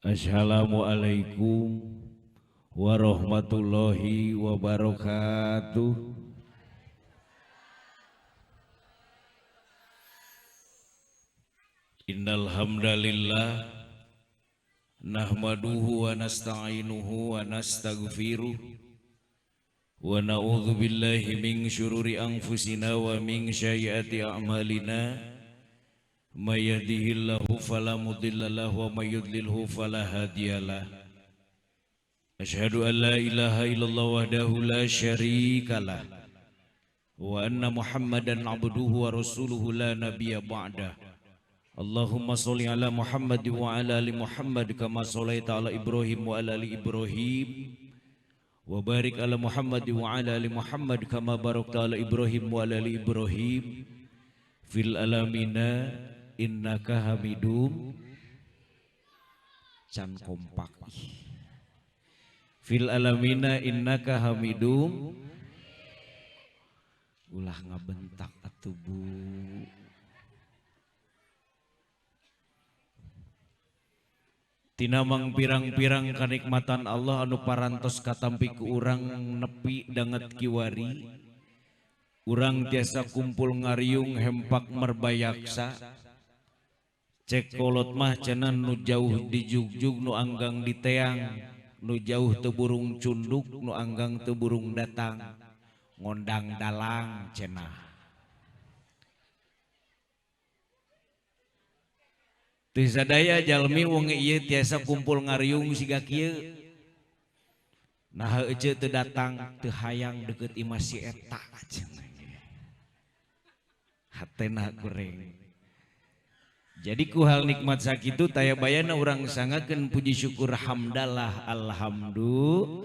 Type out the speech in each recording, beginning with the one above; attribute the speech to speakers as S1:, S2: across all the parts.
S1: Assalamualaikum warahmatullahi wabarakatuh. Innal hamdalillah nahmaduhu wa nasta'inuhu wa nastaghfiruh wa na'udzu billahi min syururi anfusina wa min sayyiati a'malina. May yahdihillahu fala mudilla lahu wa may yudlilhu fala hadiyalah. Asyhadu an la ilaha illallah wahdahu la syarikalah wa anna Muhammadan abduhu wa rasuluhu la nabiyya ba'dah. Allahumma sholli ala Muhammad wa ala ali Muhammad kama sholaita ala Ibrahim wa ala ali Ibrahim wa barik ala Muhammad wa ala ali Muhammad kama barakta ala Ibrahim wa ala ali Ibrahim fil alamina innaka hamidum. Can kompak. Fil alamina innaka hamidum. Ulah ngabentak atuh Bu. Tina mangpirang-pirang kanikmatan Allah anu parantos katampi ku urang nepi danget kiwari. Urang tiasa kumpul ngariung hempak merbayaksa. Cek kolot mah cenah nu jauh dijugjug nu anggang diteang, nu jauh teu burung cunduk nu anggang teu burung datang, ngondang dalang cenah. Teu sadaya jalmi wengi ieu tiasa kumpul ngariung siga kieu. Naha ece teu datang teu hayang deukeut imah si eta cenah. Hatena goreng. Jadi ku hal nikmat sakitu taya bayana urang sangakeun puji syukur hamdalah alhamdulillah.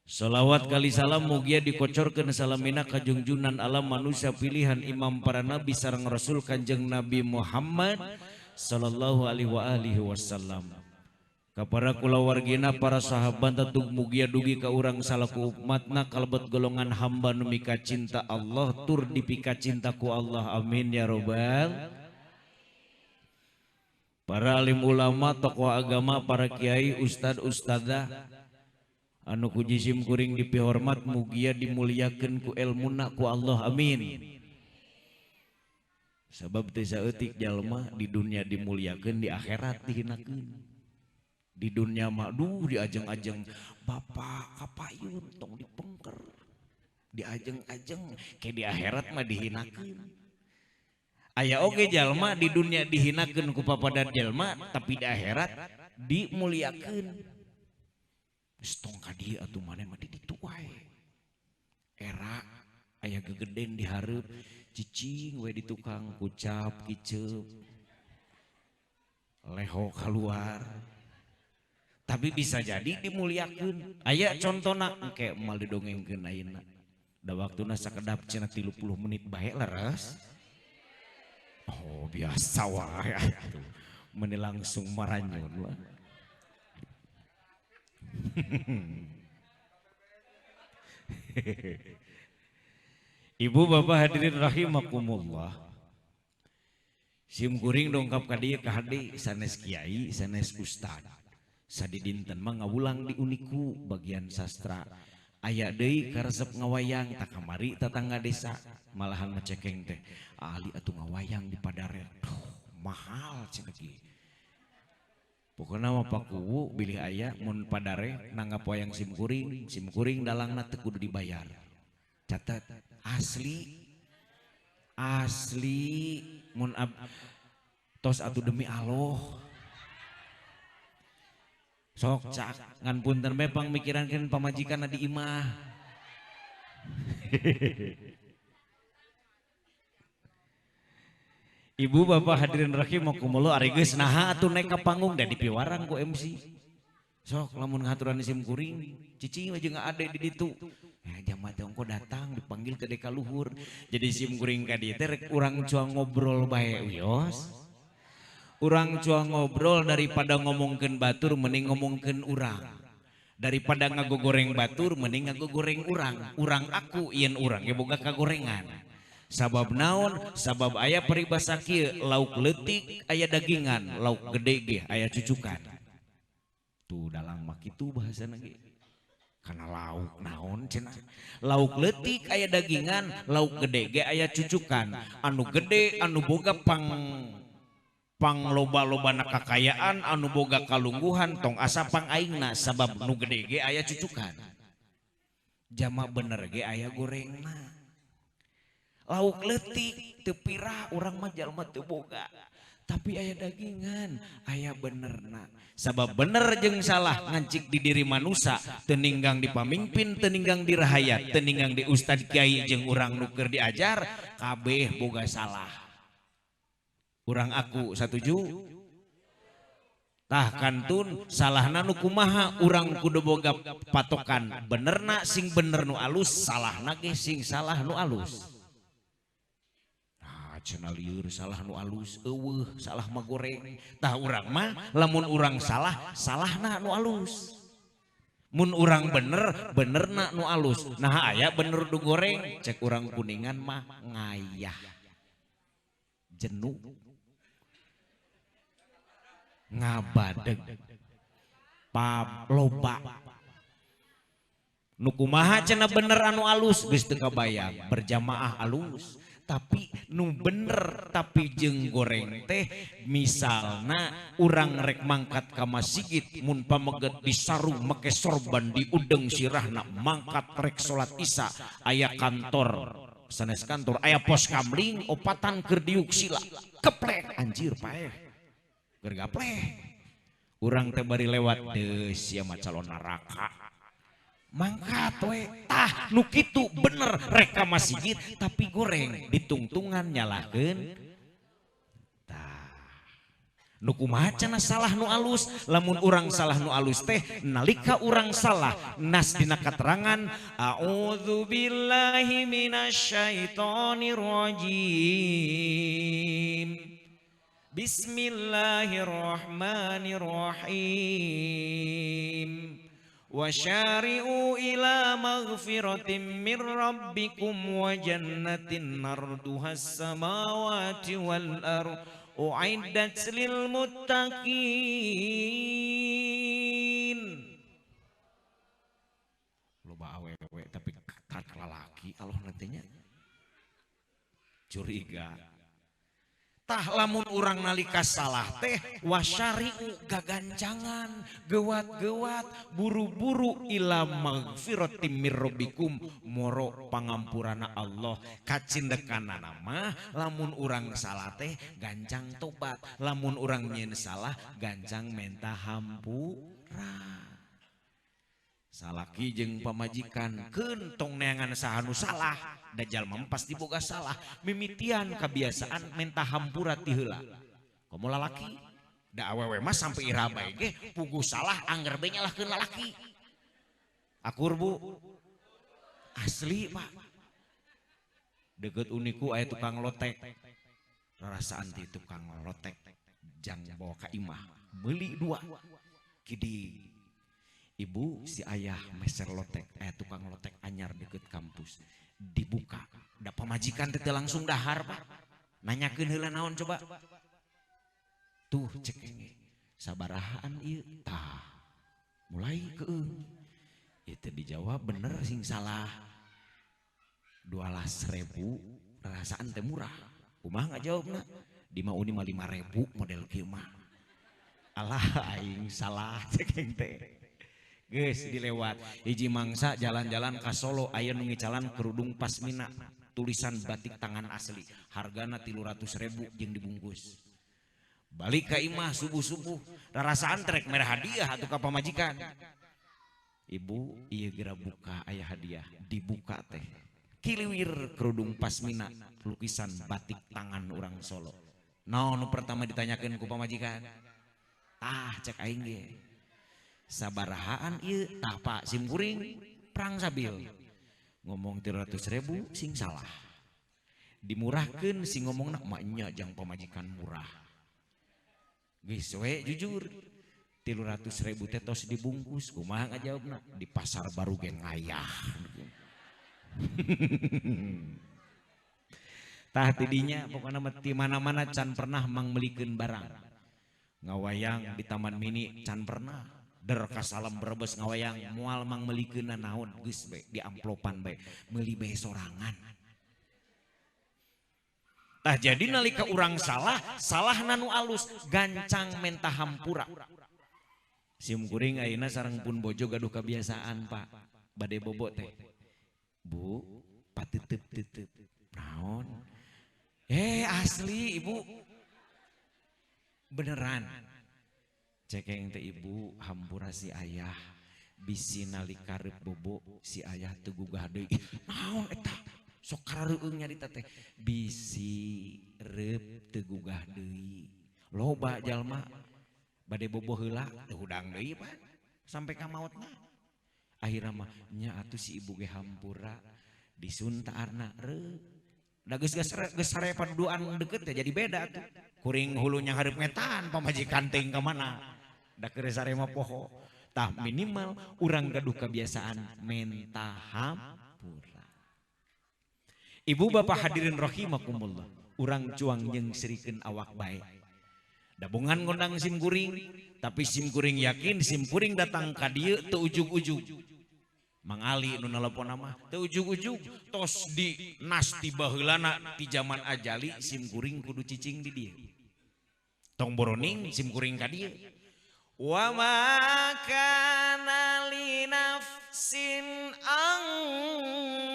S1: Salawat kali salam mugia dikocorkeun salamina ka junjunan alam manusia pilihan imam para nabi sareng rasul Kanjeng Nabi Muhammad sallallahu alaihi wa alihi wasallam. Ka para kulawargina para sahabat tetug mugia dugi ka urang salaku umatna kalebet golongan hamba nu mika cinta Allah tur dipika cinta ku Allah, amin ya robbal. Para alim ulama, tokoh agama, para kiai, ustad ustadzah anu ku jisim kuring dipihormat mugia dimuliakeun ku elmuna ku Allah, amin. Sabab teu saeutik jalma di dunia dimuliakeun, di akhirat dihinakeun. Di dunia mah duh diajeng-ajeng bapak kapayun tong dipengker, diajeng-ajeng ke di akhirat mah dihinakeun. Aya oge jalma di dunia dihinakeun ku papadan jalma tapi di akhirat dimuliakeun. Geus tong ka dieu atuh maneh mah di ditu wae. Era aya gegeden di hareup cicing we di tukang kucap kiceup leho kaluar. Tapi bisa jadi dimuliakeun. Aya contona engke moal didongengkeun ayeuna. Da waktuna sakedap cenah 30 menit bae leres. Oh biasa wae atuh. Meuni langsung maranyun lah. Ibu bapak hadirin rahimakumullah. Sim kuring dongkap ka dieu ka hade sanes kiai sanes ustad. Sadidinten mah ngawulang di Uniku bagian sastra. Aya deui karesep ngawayang tak kamari tetangga desa malahan ngecekeng teh ahli atuh ngawayang di Padare. Duh, mahal cenah ge. Pokona mah pakuwu bilih aya mun Padare nanggap wayang simkuring, simkuring dalangna teu kudu dibayar. Catat asli asli mun tos atuh demi Allah. Sok cak ngan punten bae pangmikirankeun pamajikanna di imah. Ibu bapak hadirin rahimakumullah, ari geus naha atuh naik ka panggung da dipiwarang ku MC. Sok lamun ngaturan sim kuring, cicing we jeung ade di ditu. Ya jamaah teh ongko datang dipanggil ke deka luhur. Jadi sim kuring ka dieu teh rek urang cuang ngobrol bae wios. Urang cuang ngobrol daripada ngomongkeun batur mending ngomongkeun urang. Daripada ngagogoreng batur mending ngagogoreng urang. Urang aku yen urang ge boga kagorengan. Sabab naon? Sabab aya peribahasa kieu, lauk leutik aya dagingan, lauk gede ge aya cucukan. Tuh dalang mah kitu bahasana ge. Kana lauk naon cenah? Lauk leutik aya dagingan, lauk gede ge aya cucukan. Anu gede anu boga pang loba-lobana kakayaan, anu boga kalungguhan tong asa pang aingna sabab nu gede ge aya cucukan. Jama bener ge aya gorengna. Lauk leutik teu pirah urang mah jalma teu boga, tapi aya dagingan, aya benerna. Sabab bener jeung salah ngancik di diri manusia, teu ninggang di pamimpin, teu ninggang di rahayat, teu ninggang di ustad kiai jeung urang nu keur diajar, kabeh boga salah. Urang aku satuju? Tah kantun salahna nu kumaha urang kudu boga patokan, benerna sing bener nu alus, salahna ge sing salah nu alus. Cenah lieur salah nu alus, eueuh salah mah goreng. Tah urang mah lamun urang salah, salahna nu alus. Mun urang bener, benerna nu alus. Nah aya bener nu goreng, cek urang Kuningan mah ngayah. Jenuh. Ngabadeg. Pabloba. Nu kumaha cenah bener anu alus geus teu kabayang, berjamaah alus. Tapi nu bener tapi jeung goreng teh misalna urang rek mangkat ka masjid mun pameget disarung make sorban diudeng sirahna mangkat rek salat isya aya kantor sanes kantor aya pos kamling opatan keur diuk sila keplek anjir paeh keur gapleh urang teh bari lewat deui sia mah calon neraka mangkat we tah nu kitu bener rek ka masjid tapi goreng ditungtungan nyalahkeun tah nu kumaha cenah salah nu alus lamun urang salah nu alus teh nalika urang salah nas dina katerangan a'udzubillahi minasyaitonir rajim bismillahirrahmanirrahim wasyari'u ila maghfiratin min rabbikum wa jannatin arduhas samawati wal ardh u'iddat lil muttaqin. Loba awewe tapi tak lalaki Allah nantinya curiga. Tah lamun urang nalika salah teh wasyari'u gagancangan gewat-gewat buru-buru ila magfiratim mirrobikum moro pangampurana Allah kacindekanana mah lamun urang salah teh gancang tobat lamun urang nyeun salah gancang menta hampura. Salaki jeung pamajikan keun tong neangan saha nu salah dajjal mah pasti boga salah mimitian kebiasaan menta hampura ti heula komo lalaki da awewe mah sampai ira bae ge puguh salah angger bae nyalahkeun lalaki akur bu asli pak deket uniku aya tukang lotek rarasaan ti tukang lotek jang bawa ka imah meuli dua kidi ibu si ayah meser lotek tukang lotek anyar deket kampus dibuka da pamajikan teh langsung dahar pak nanyakeun heula naon coba tuh cek sabarahaan ieu tah mulai keung ieu teh dijawab bener sing salah 12.000 rasaan teh murah kumaha ngajawabna di mah uni mah 5.000 model kieu mah alah aing salah cek teh geus dilewat hiji mangsa jalan-jalan ka Solo aya nu ngicalan kerudung pasmina tulisan batik tangan asli hargana 300.000 jeung dibungkus balik ka imah subuh-subuh rarasaan trek mere hadiah atuh ka pamajikan ibu ieu geura buka aya hadiah dibuka teh kiliwir kerudung pasmina lukisan batik tangan urang Solo naon nu pertama ditanyakeun ku pamajikan tah cek aing ge sabarahaan ieu tah pak simkuring perang sabil ngomong 300.000 sing salah dimurahkeun sing ngomongna maknya jang pamajikan murah geus we jujur 300.000 teh tos dibungkus kumaha ngajawabna di pasar baru ge ngayah. Tah tidinya pokokna mah ti mana-mana can pernah mangmelikeun barang. Ngawayang di Taman Mini can pernah. Der kasalam Brebes ngawayang moal mangmelikeun naon geus bae di amplopan bae meuli bae sorangan. Tah jadi nalika urang salah, salah nanu alus gancang menta hampura. Sim kuring ayeuna sareng pun bojo gaduh kebiasaan Pak. Bade bobo teh. Bu, pateuteub-teuteub. Naon? Asli ibu. Beneran. Cekeng teh ibu hampura si ayah. Bisi nalika reup bobo si ayah teu gugah deui. Naon eta? Sok karareueung nyarita teh. Bisi reup teu gugah deui. Loba jalma bade bobo heula teu hudang deui Pak. Sampai ka maotna. Akhirna mah nya atuh si ibu ge hampura disuntaarna reup. Da geus geus sare paduduan deket teh jadi beda tuh. Kuring hulunya hareup ngetan pamajikan teuing ka mana. Da keur sare mah poho. Tah minimal urang gaduh kebiasaan menta hampura. Ibu bapak hadirin rahimakumullah, urang cuang jeung sirikeun awak bae. Dabungan ngondang sim kuring, tapi sim kuring yakin sim kuring datang ka dieu teu ujug-ujug. Mang Ali nu nelpon mah teu ujug-ujug tos di nasti baheulana ti zaman ajali sim kuring kudu cicing di dieu. Tong boroning sim kuring ka dieu. Wa ma kana li nafsin an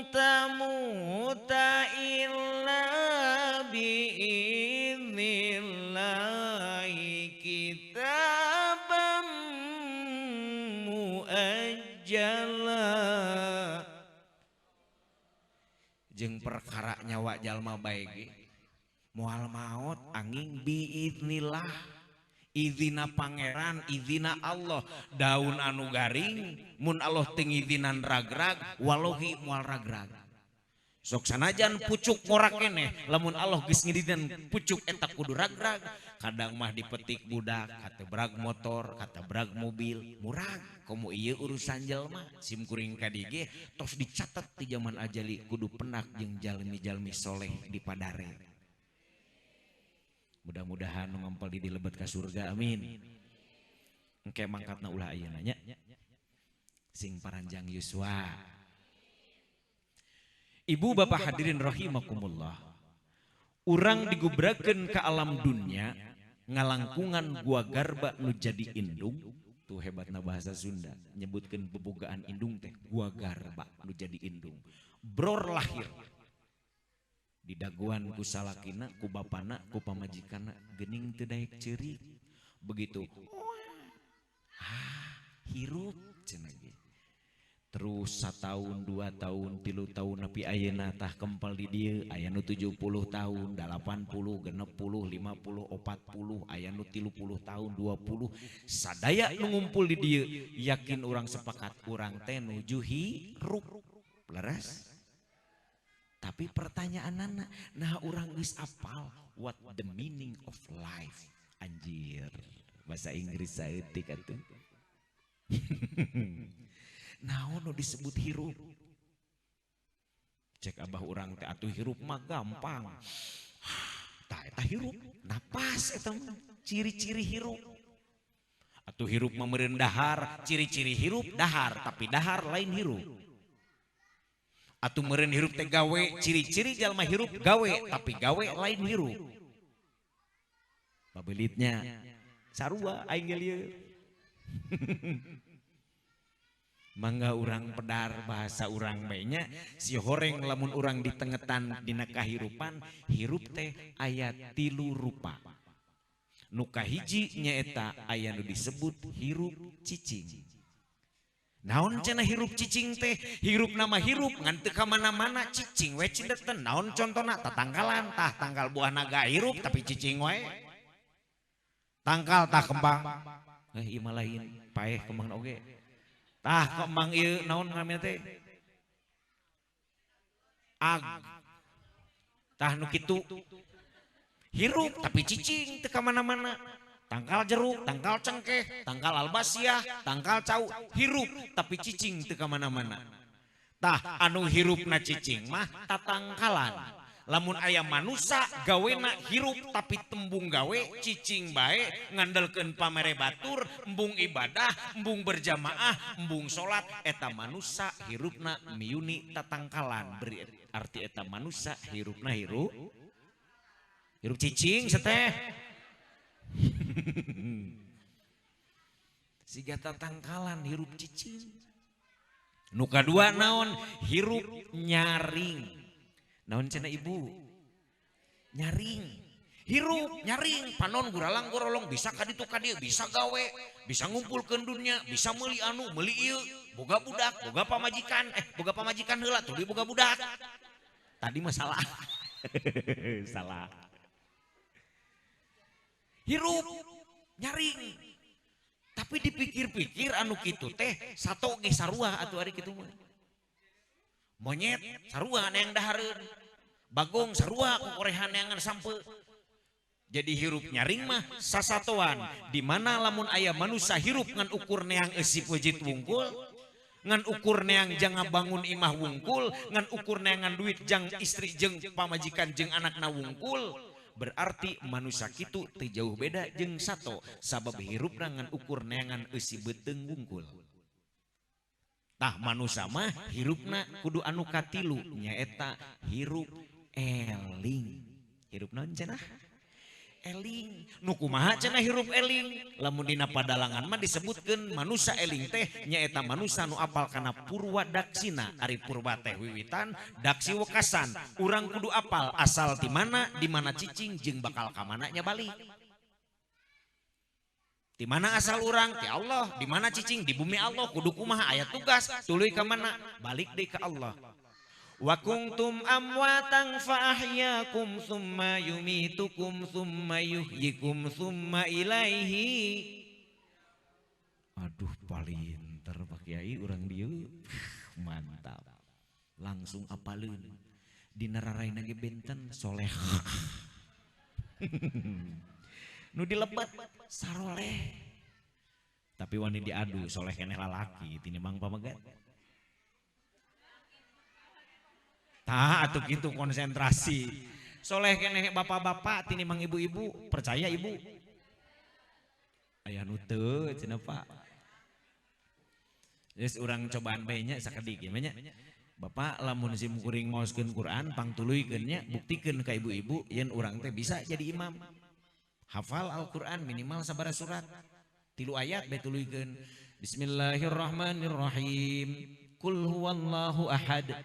S1: tamuta illa biiznillahi kitaban muajjala. Jeung perkara nyawa jalma bae ge moal maot angin biiznillah, izina pangeran, izina Allah. Daun anu garing mun Allah teu ngizinan ragrag walohi moal ragrag. Sok sanajan pucuk ngorak keneh lamun Allah geus ngizinan pucuk eta kudu ragrag. Kadang mah dipetik budak katebrag motor, katebrag mobil, murag. Komo ieu urusan jelma sim kuring ka dieu ge tos dicatet di zaman ajali kudu penak jeung jalmi-jalmi soleh di padare. Mudah-mudahan nu ngampel di dilebet ka surga, amin. Engke mangkatna ulah ayeuna nya. Sing paranjang yuswa. Ibu bapak hadirin rahimakumullah. Urang digubrakeun ka alam dunya ngalangkungan gua garba nu jadi indung. Tuh hebatna bahasa Sunda nyebutkeun bebogaan indung teh gua garba nu jadi indung. Bror lahir didaguan ku salakina, ku bapana, ku pamajikana, geuning teu daek ceurik. Begitu hirup cenah ge. Terus 1 tahun, 2 tahun, 3 tahun nepi ayeuna tah kempel di dieu aya nu 70 tahun, 80, 60, 50, 40, aya nu 30 tahun, 20. Sadaya nu ngumpul di dieu yakin urang sepakat urang teh nuju hirup. Leres? Tapi pertanyaanana, nah urang geus apal what the meaning of life. Anjir, bahasa Inggris saeutik atuh. Naon nu disebut hirup? Cek abah urang teh atuh hirup mah gampang. Tah eta hirup, napas eta mah ciri-ciri hirup. Atuh hirup mah meureun dahar, ciri-ciri hirup dahar, tapi dahar lain hirup. Atuh meureun hirup teh gawe, ciri-ciri jalma hirup gawe, tapi gawe lain hirup. Babelitnya sarua aing ge lieu. Mangga urang pedar bahasa urang bae nya, si horeng lamun urang ditengetan dina kahirupan, hirup teh aya 3 rupa. Nu kahiji nyaeta aya nu disebut hirup cicing. Naon cenah hirup cicing teh? Hirup nama hirup ngan teu ka mana-mana cicing we cindeten. Naon contona? Tatangkalan tah tangkal buah naga hirup tapi cicing wae. Tangkal tah kembang. Ieu mah lain paeh kembang oge. Tah kembang ieu naon ngaranna teh? Ag. Tah nu kitu. Hirup tapi cicing teu ka mana-mana. Tangkal jeruk, tangkal cengkeh, tangkal albasiah, tangkal cau, hirup tapi cicing teu ka mana-mana. Tah anu hirupna cicing mah tatangkalan. Lamun aya manusa gawena hirup tapi tembung gawe cicing bae ngandelkeun pamere batur, embung ibadah, embung berjamaah, embung salat, eta manusa hirupna miyuni tatangkalan. Berarti eta manusa hirupna hirup hirup cicing seteh. Siga tatangkalan hirup cicing. Nu kadua naon? Hirup nyaring. Naon cenah ibu? Nyaring. Hirup nyaring, panon guralang gorolong bisa kaditu kadieu, bisa gawe, bisa ngumpulkeun dunya, bisa meuli anu, meuli ieu, boga budak, boga pamajikan, boga pamajikan heula tuluy boga budak. Tadi mah salah. Salah. Hirup nyaring. Tapi dipikir-pikir anu kitu teh sato ge sarua atuh ari kitu mah. Monyet sarua yang dahareun. Bagong sarua kokorehan yang sampe. Jadi hirup nyaring mah sasatoan. Di mana lamun aya manusia hirup ngan ukur neang eusi wejit wungkul, ngan ukur neang jang ngabangun imah wungkul, ngan ukur neangan duit jang istri jeung pamajikan jeung anakna wungkul. Berarti manusia kitu teu jauh beda jeung sato sabab hirupna ngan ukur neangan eusi beuteung wungkul. Tah manusia mah hirupna kudu anu katilu nyaeta hirup eling. Hirup naon cenah? Eling. Nu kumaha cenah hirup eling? Lamun dina padalangan mah disebutkeun manusia eling teh nyaeta manusia nu apal kana purwa daksina. Ari purwa teh wiwitan, daksi wekasan. Urang kudu apal asal ti mana, di mana cicing jeung bakal ka mana nya balik. Di mana asal urang? Ti Allah. Di mana cicing? Di bumi Allah. Kudu kumaha aya tugas, tuluy ka mana? Balik deui ka Allah. Wa kuntum amwatan fa ahyaakum tsumma yumitukum tsumma yuhyikum tsumma ilaihi. Aduh palinter Pak Kiai urang dieu. Mantap. Langsung apaleun. Dina raraina ge benten soleh. Nu dilebat saroleh. Tapi wani diadu soleh keneh lalaki tinimbang pamegat. Tah atuh kitu konsentrasi. Soleh keneh bapak-bapak tinimbang ibu-ibu, percaya ibu. Aya nu teu cenah Pak. Geus urang cobaan bae nya sakedik ieu nya. Bapak lamun sim kuring maoskeun Quran pangtuluykeun nya buktikeun ka ibu-ibu yen urang teh bisa jadi imam. Hafal Al-Quran minimal sabaraha surat 3 ayat bae tuluykeun. Bismillahirrahmanirrahim. Qul huwallahu ahad.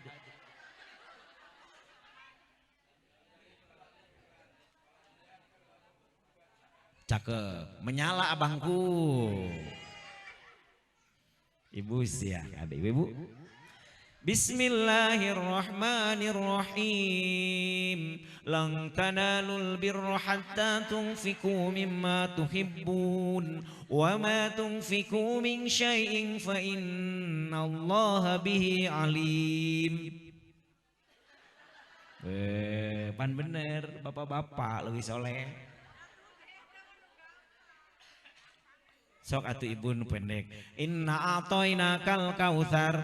S1: Cakep, menyala abangku. Ibu sia, ada ibu. Bismillahirrahmanirrahim. Lan tanalul birra hatta tunfiqu mimma tuhibbun wa ma tunfiqu min syai'in fa innallaha bihi alim. Pan bener bapak-bapak leuwih soleh. Sok atuh ibu nu pendek. Inna a'tainakal kautsar.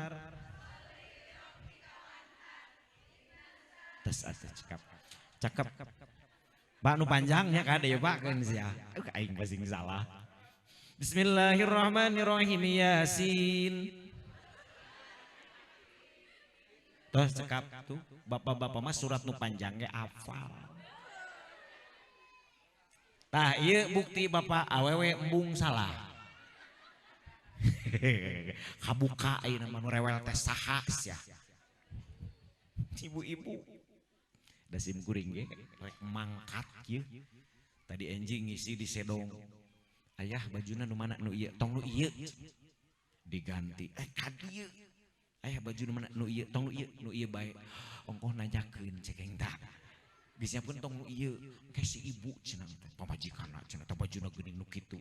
S1: Tes atuh cekap. Cakep. Pak nu panjangnya kade ya Pak keun sia. Aing pasing salah. Bismillahirrahmanirrahim. Yasin. Tos cekap tuh bapak-bapak mah surat nu panjang ge hafal. Tah ieu bukti bapak awewe embung salah. Kabuka ayeuna mah nu rewel teh saha sia. Ibu-ibu da sim kuring ge rek mangkat kieu. Tadi enjing ngisi di sedong. Ayah bajuna nu mana nu ieu? Tong nu ieu. Diganti. Ka dieu. Ayah baju nu mana nu ieu? Tong nu ieu, nu ieu bae. Ongkoh nanyakeun cekeng tah. Geus pun tong nu ieu. Engke si ibu cenah teh pamajikanna cenah teh bajuna geuning nu kitu.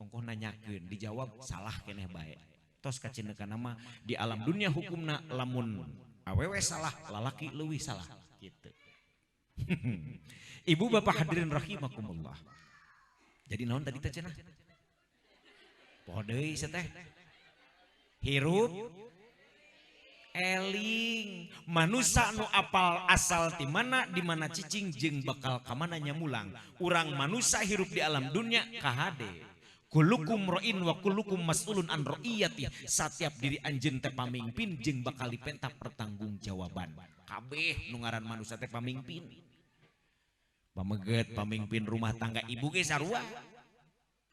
S1: Ongkoh nanyakeun dijawab salah keneh bae. Tos kacindeukana mah di alam dunia hukumna lamun awewe salah, lalaki leuwih salah gitu. Ibu bapak hadirin rahimakumullah. Jadi naon tadi teh cenah? Poho deui teh. Hirup Eling manusa nu apal asal ti mana di mana cicing jeung bakal ka mana nyamulang. Urang manusa hirup di alam dunia kahade. Kullukum ra'in wa kullukum mas'ulun an ra'iyati. Satiap diri anjeun teh pamingpin jeung bakal dipenta pertanggungjawaban. Kabeh nu ngaran manusa teh pamingpin. Pameget pamingpin rumah tangga ibu ge sarua.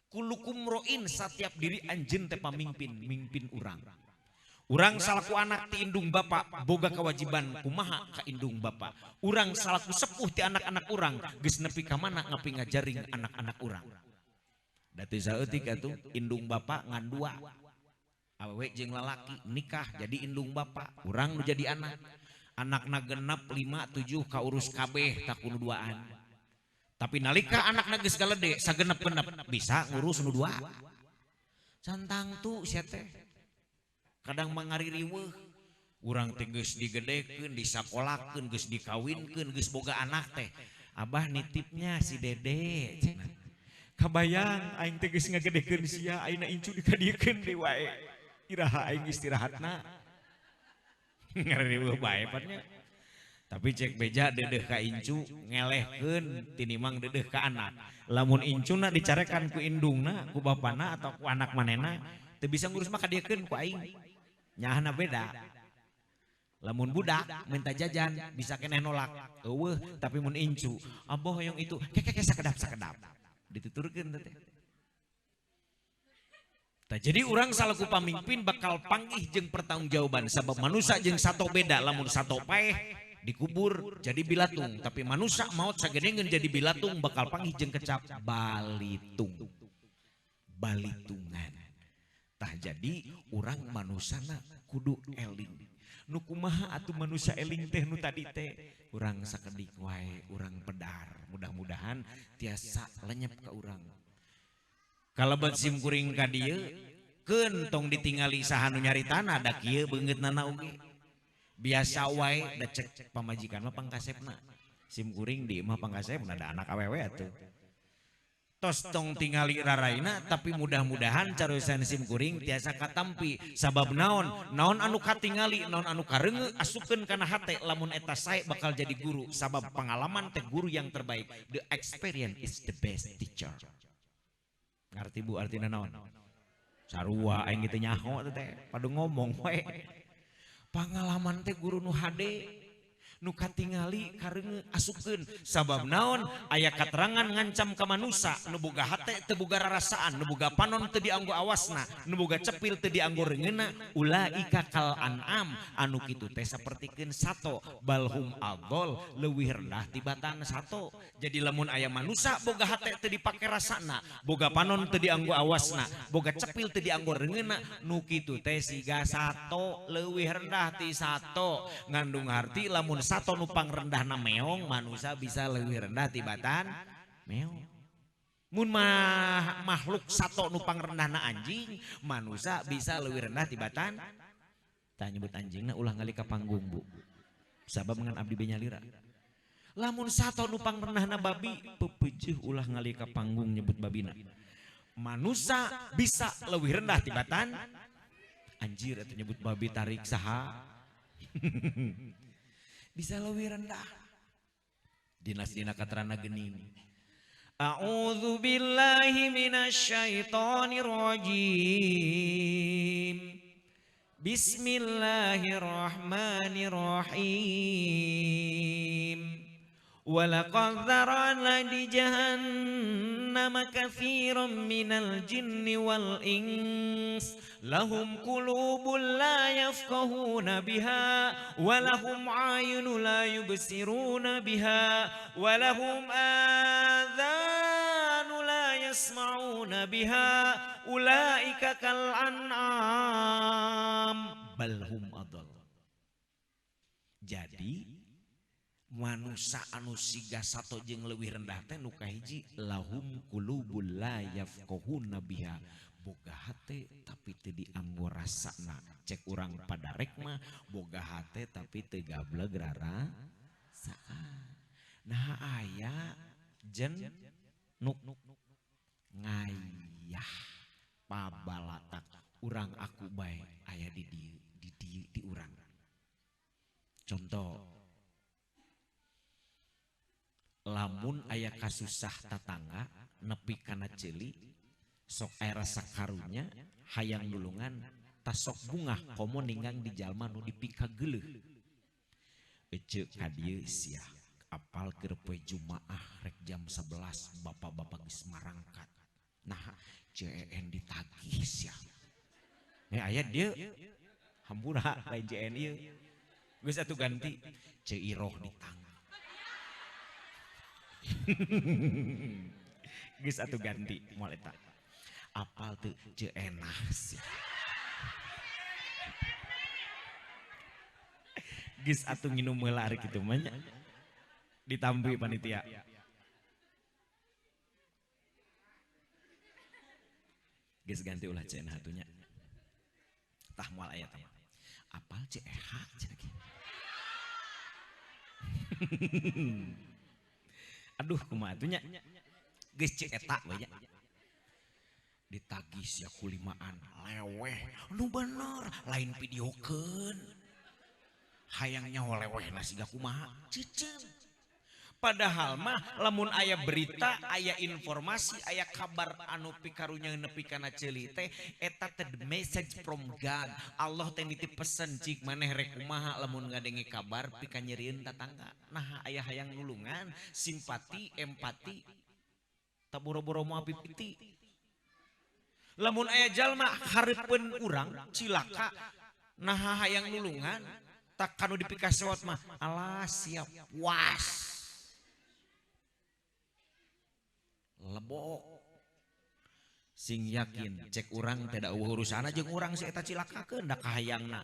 S1: Kullukum ra'in satiap diri anjeun teh pamingpin, mingpin urang. Urang salaku anak ti indung bapa boga kewajiban kumaha ka indung bapa. Urang salaku sepuh ti anak-anak urang geus nepi ka mana ngapi ngajaring anak-anak urang. Da teu saeutik atuh indung bapa ngan dua. Awewe jeung lalaki nikah jadi indung bapa, urang nu jadi anak. Anakna genep 5 7 kaurus kabeh tak kudu duaan. Tapi nalika anakna geus galede sagenep-genep bisa ngurus nu dua. Cantang tu sia teh. Kadang mangaririweuh urang teh geus digedekeun, disakolakeun, geus dikawinkeun, geus boga anak teh. Abah nitipnya si Dede cenah. Kabayang aing teh geus ngagedekeun sia, ayeuna incu dikadiekeun deui wae. Iraha aing istirahatna. Ngaririweuh bae pan nya. Tapi cek beja dedeh ka incu ngelehkeun tinimang dedeh ka anak. Lamun incuna dicarekan ku indungna, ku bapana atau ku anak manehna, teu bisa ngurus mah kadiekeun ku aing. Nyaahna beda. Lamun budak minta jajan bisa keneh nolak. Eueuh, tapi mun incu, abah hoyong itu kekeke sakedap-sakedap. Dituturkeun teh. Tah jadi urang salaku pamimpin bakal panggih jeung pertanggungjawaban sabab manusa jeung sato beda. Lamun sato paeh dikubur jadi bilatung, tapi manusa maot sagedengeun jadi bilatung bakal panggih jeung kecap balitung. Balitungan. Tah jadi urang manusana kudu eling. Nu kumaha atuh manusia eling teh nu tadi teh urang sakedik wae, urang pedar. Mudah-mudahan tiasa lenyap ka urang. Kalabat sim kuring ka dieu keun tong ditingali saha nu nyaritana da kieu beungeutna oge. Biasa wae da cek pamajikan mah pangkasepna. Sim kuring di imah pangkasepna da anak awewe atuh. Tos tong tingali raraina tapi mudah-mudahan carusan sim kuring tiasa katampi sabab naon naon anu katingali naon anu kareunge asupkeun kana hate lamun eta sae bakal jadi guru sabab pengalaman teh guru yang terbaik. The experience is the best teacher. Ngarti bu artina naon? Sarua aing kitu nyaho teh padu ngomong we. Pengalaman teh guru nu hade nu katingali kareunge asupkeun sabab naon aya katerangan ngancam ka manusa nu boga hate teu boga rarasaan nu boga panon teu dianggo awasna nu boga cepil teu dianggo reungeuna ulaika kal an'am anu kitu teh sapertikeun sato balhum adol leuwih rendah tibatan sato. Jadi lamun aya manusa boga hate teu dipake rasana boga panon teu dianggo awasna boga cepil teu dianggo reungeuna nu kitu teh siga sato leuwih rendah ti sato. Ngandung harti lamun sato nupang rendahna meong manusia bisa lebih rendah tibatan meong. Mun mah makhluk sato nupang rendahna anjing manusia bisa lebih rendah tibatan. Tah nyebut anjingna ulah ngali ka panggung bu sabab ngan abdi be nyalira. Lamun sato nupang rendahna babi pepeujeun ulah ngali ka panggung nyebut babina. Manusia bisa lebih rendah tibatan anjir atau nyebut babi tarik saha. Bisa lebih rendah. Dinas-dina katrana gening. A'udzu billahi minasyaitonir rajim. Bismillahirrahmanirrahim. Walaqad dzara'na li jahannama katsiran minal jinni wal ins lahum qulubun la yafqahuna biha wa lahum a'yunun la yubsiruna biha wa lahum adhanun la yasma'una biha ulaika kal an'am bal hum adall. Jadi manusa anu siga sato jeung leuwih rendah teh nu kahiji lahum qulubul la yafqahuna biha boga hate tapi teu dianggo rasana. Cek urang pada rek mah boga hate tapi teu gableg rarasaan. Nah aya jen nuk ngayah pabalatak urang aku bae aya di dieu di dieu di urang. Contoh, lamun aya kasusah tatangga nepi kana ceuli sok aya rasa karunya hayang nulungan tasok bungah komo ninggang di jalma nu dipikageuleuh. Ece ka dieu sia apal keur poe Jumaah rek jam 11 bapak-bapak geus marangkat. Nah CEN ditagih sia. Nih aya dieu hampura lain CEN ieu. Geus atuh ganti Ceiroh ditangkap. Geus atuh ganti moal eta. Apal teu Ceenah sia. Geus atuh nginum heula ari kitu mah nya. Ditampi panitia. Geus ganti ulah Ceenah atuh nya. Tah moal aya tah mah. Apal CEH cenah ge. Aduh kumaha atuh nya. Geus ceuk eta we nya. Ditagih sia kulimaan leweh nu bener lain videokeun. Hayang nyaho lewehna siga kumaha ceuceum. Padahal mah lamun aya berita, aya informasi, aya kabar anu pikarunya nepi kana ceuli teh eta teh the message from God. Allah teh nitip pesen cik maneh rek kumaha lamun ngadenge kabar pika nyerieun tatangga. Nah aya hayang nulungan, simpati, empati, tak boro-boro moal pipiti. Lamun aya jalma hareupeun urang cilaka nah hayang nulungan tak kanu dipikasewot mah alah siap puas. Lebok sing yakin cek urang teh da eueuh urusana jeung urang si eta cilaka keundak kahayangna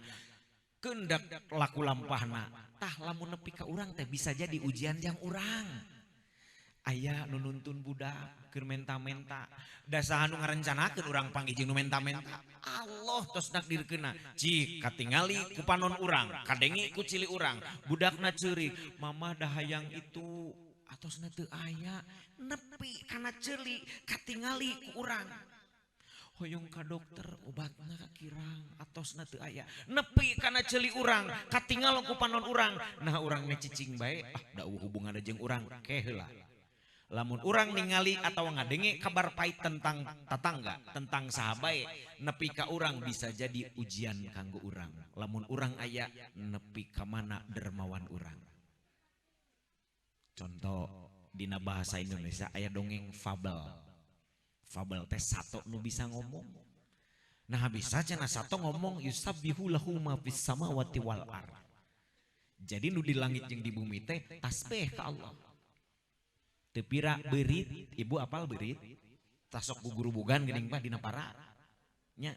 S1: keundak laku lampahna. Tah lamun nepi ka urang teh bisa jadi ujian jang urang. Aya nu nuntun budak keur menta-menta da saha nu ngarencanakeun urang panggih jeung nu menta-menta. Allah tos nakdirkeunna cik katingali ku panon urang kadenge ku cili urang budakna ceurik mama da hayang itu atosna teu aya nepi kana ceuli katingali ku urang hoyong ka dokter obatna kirang atosna teu aya nepi kana ceuli urang katingal ku panon urang. Nah urang meh cicing bae ah da eueuh hubunganna jeung urang ke heula. Lamun urang ningali atau ngadenge kabar pahit tentang tatangga tentang saha bae nepi ka urang bisa jadi ujian kanggo urang. Lamun urang aya nepi ka mana dermawan urang. Contoh dina bahasa Indonesia aya dongeng fabel. Fabel teh sato nu bisa ngomong. Nah bisa cenah sato ngomong yusabbihu lahu ma fis samawati wal ard. Jadi nu di langit jeung di bumi teh tasbih ka Allah. Teu pira beurit, ibu apal beurit? Tasok gugurubugan geuning mah dina para. Nya.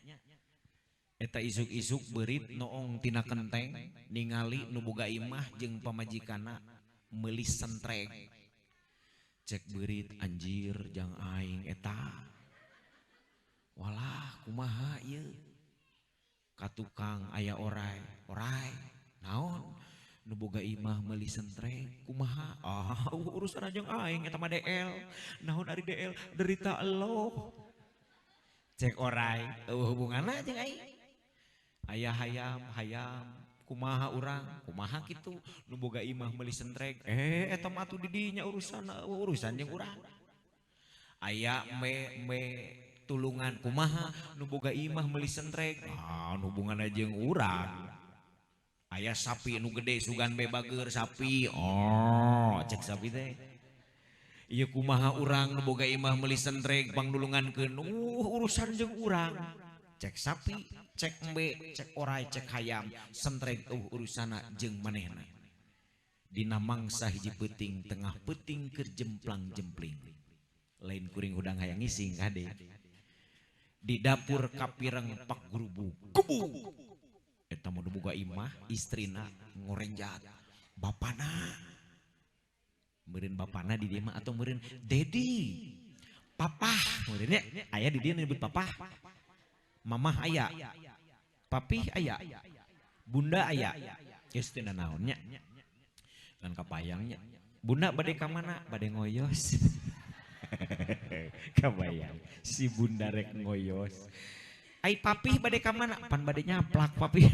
S1: Eta isuk-isuk beurit noong tina kenteng ningali nu boga imah jeung pamajikanna meuli sentreng. Cek beurit anjir jang aing eta. Walah kumaha ieu? Ka tukang aya orai, orai naon? Nu boga imah meuli sentreng kumaha? Ah urusan jeung aing eta mah DL. Naon ari DL? Derita elo. Cek orai eueuh hubunganna jeung aing. Aya hayam, hayam kumaha urang, kumaha kitu nu boga imah meuli sentreng. Eta mah atuh di dinya urusan, urusan jeung urang. Aya me tulungan kumaha nu boga imah meuli sentreng. Ah hubunganna jeung urang. Aya sapi nu gede sugan be bager sapi. Oh, cek sapi teh. Ieu kumaha urang nu boga imah meuli sentreng pangnulungankeun. Urusan jeung urang. Cek sapi, cek embe, cek orai, cek hayam, sentreng urusana jeung manehna. Dina mangsa hiji peuting tengah peuting keur jemplang-jempling. Lain kuring hudang hayang ngising kade. Di dapur kapireng pak gurubug. Gebug. Eta mah boga imah istrina ngorenjat. Bapana. Meureun bapana di dieu mah atau meureun dedi. Papah meureun nya aya di dieu nyebut papah. Mamah aya, papih aya, bunda aya, geus teu naon nya. Kan kapayang nya. Bunda bade ka mana? Bade ngoyos. Kabayang si bunda rek ngoyos. Ai papih bade ka mana? Pan bade nyaplak papih.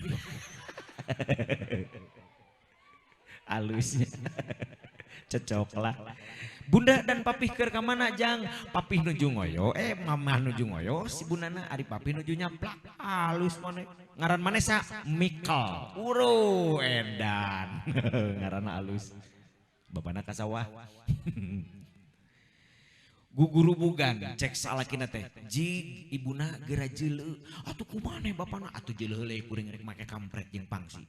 S1: Alusnya. Cocok lah. Bunda dan papih keur ka mana jang? Papih nuju ngoyo, mamah nuju ngoyo, si bundana ari papih nuju nyamplak. Alus maneh. Ngaran maneh sa? Mikel. Uru edan. Ngaranna alus. Bapana ka sawah. Gugurubugan cek salakina teh. Jig ibuna geura jeuleuh. Atuh kumaha bapana? Atuh jeuleuh heula kuring rek make kampret jeung pangsi.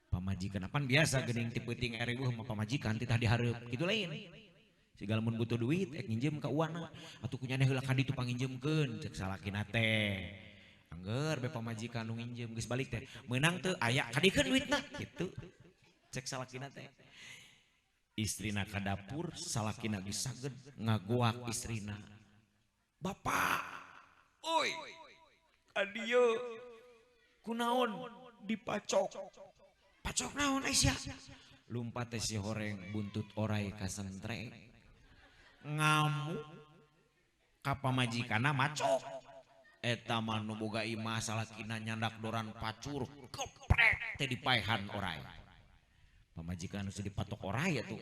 S1: Pamajikan apaan biasa geuning ti peuting riweuh mah pamajikan titah dihareup kitu lain. Siga lamun butuh duit ek nginjem ka uana atuh kunyane heula ka ditu panginjemkeun cek salakina teh. Angger be pamajikan nu nginjem geus balik teh meunang teu aya kadikeun duitna kitu. Cek salakina teh. Istrina ka dapur salakina geus saged ngagoak istrina. Bapak, oi, ka dieu kunaon dipacok. Pacok naon Aisyah? Lumpat teh si horeng buntut orai ka sentrek. Ngamuk ka pamajikanna macok. Eta mah nu boga imah salakina nyandak doran pacur keprek teh dipaehan orai. Pamajikan nu dipatok orai atuh.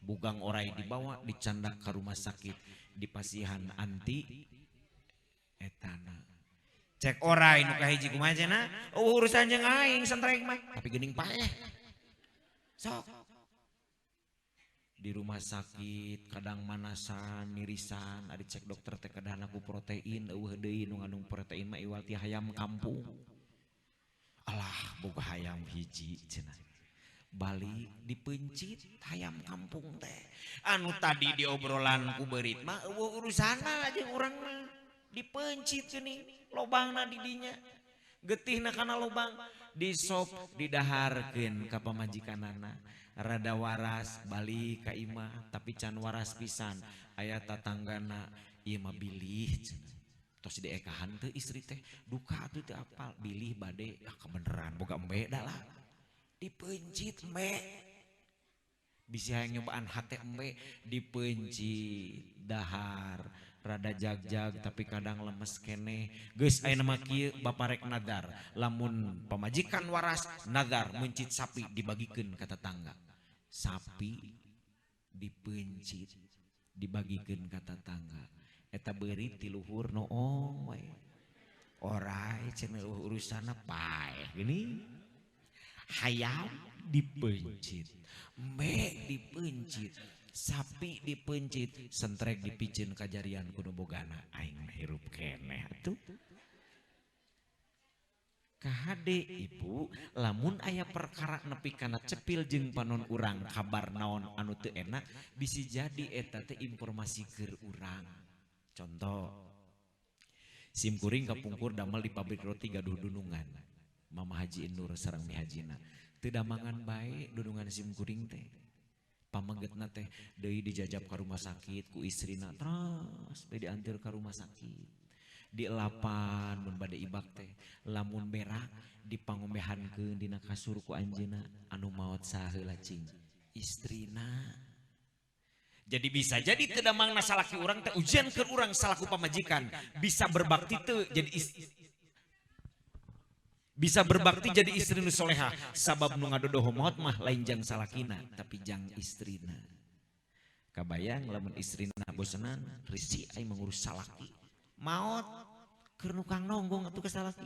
S1: Bugang orai dibawa dicandak ka rumah sakit dipasihan anti etana. Cek orai nu kahiji kumaha cenah? Oh urusan jeung aing sentrek mah. Tapi geuning paeh. Sok. Di rumah sakit kadang manasan, nirisan, ari cek dokter teh kedahna ku protein, eueuh deui nu ngandung protein mah iwal ti hayam kampung. Alah boga hayam hiji cenah. Balik dipencit hayam kampung teh. Anu tadi diobrolan ku beurit mah eueuh urusanna jeung urang mah. Dipencit geuning lobangna di dinya. Getihna kana lobang disop didaharkeun ka pamajikanana. Rada waras balik ka imah tapi can waras pisan aya tatanggana ieu mah bilih cenah. Tos diekahan teu istri teh duka atuh teu apal bilih bade ah kebeneran boga embe da lah. Dipencit embe. Bisi hayang nyobaan hate embe dipencit dahar rada jag-jag tapi kadang lemes keneh. Geus ayeuna mah kieu bapa rek nadar lamun pamajikan waras nadar meuncit sapi dibagikeun ka tetangga. Sapi dipencit dibagikeun ka tetangga. Eta beurit ti luhur noong we. Orai cenah urusanna paeh geuning. Hayam dipencit, embe dipencit, sapi dipencit, sentrek dipiceun kajarian kudu bogana aing hirup keneh atuh. Kahade ibu lamun aya perkara nepi kana cepil jeung panon urang kabar naon anu teu enak bisi jadi eta teh informasi keur urang. Contoh sim kuring kapungkur damel di pabrik roti gaduh dunungan. Mama Haji Nur sareng Mi Hajina teu damangan bae dunungan sim kuring teh. Pamegetna teh deui dijajab ka rumah sakit ku istrina terus bae dianteur ka rumah sakit. Dielapan mun bade ibak teh lamun berak dipangombehankeun dina kasur ku anjeunna anu maot saheula cing istrina. Jadi bisa jadi teu damangna salaki urang teh ujian keur urang salaku pamajikan bisa berbakti teu jadi istri. Bisa berbakti jadi istri nu soleha sabab nu ngadodoho maot mah lain jang salakina tapi jang istrina. Kabayang lamun istrina bosenan risi aing mengurus salaki maot keur nukang nonggong atuh ka salaki.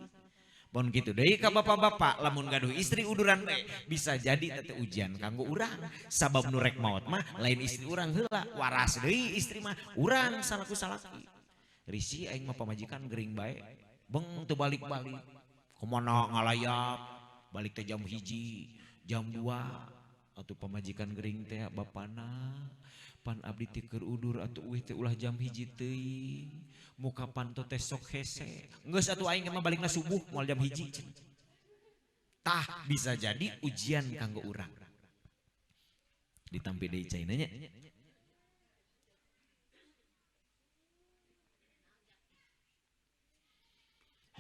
S1: Bon kitu deui ka bapak-bapak lamun gaduh istri uduran teh bisa jadi teh ujian kanggo urang sabab nu rek maot mah lain istri urang heula waras deui istri mah urang salaku salaki. Risi aing mah pamajikan gering bae beng teu balik-balik. Kemana ngalayap balik teh jam 1 jam 2 atuh pamajikan gering teh bapana pan abdi teh keur udur atuh uih teh ulah jam 1 teuing muka panto teh sok hese geus atuh aing mah balikna subuh moal jam 1 cenah. Tah bisa jadi ujian kanggo urang. Ditampi deui caina nya.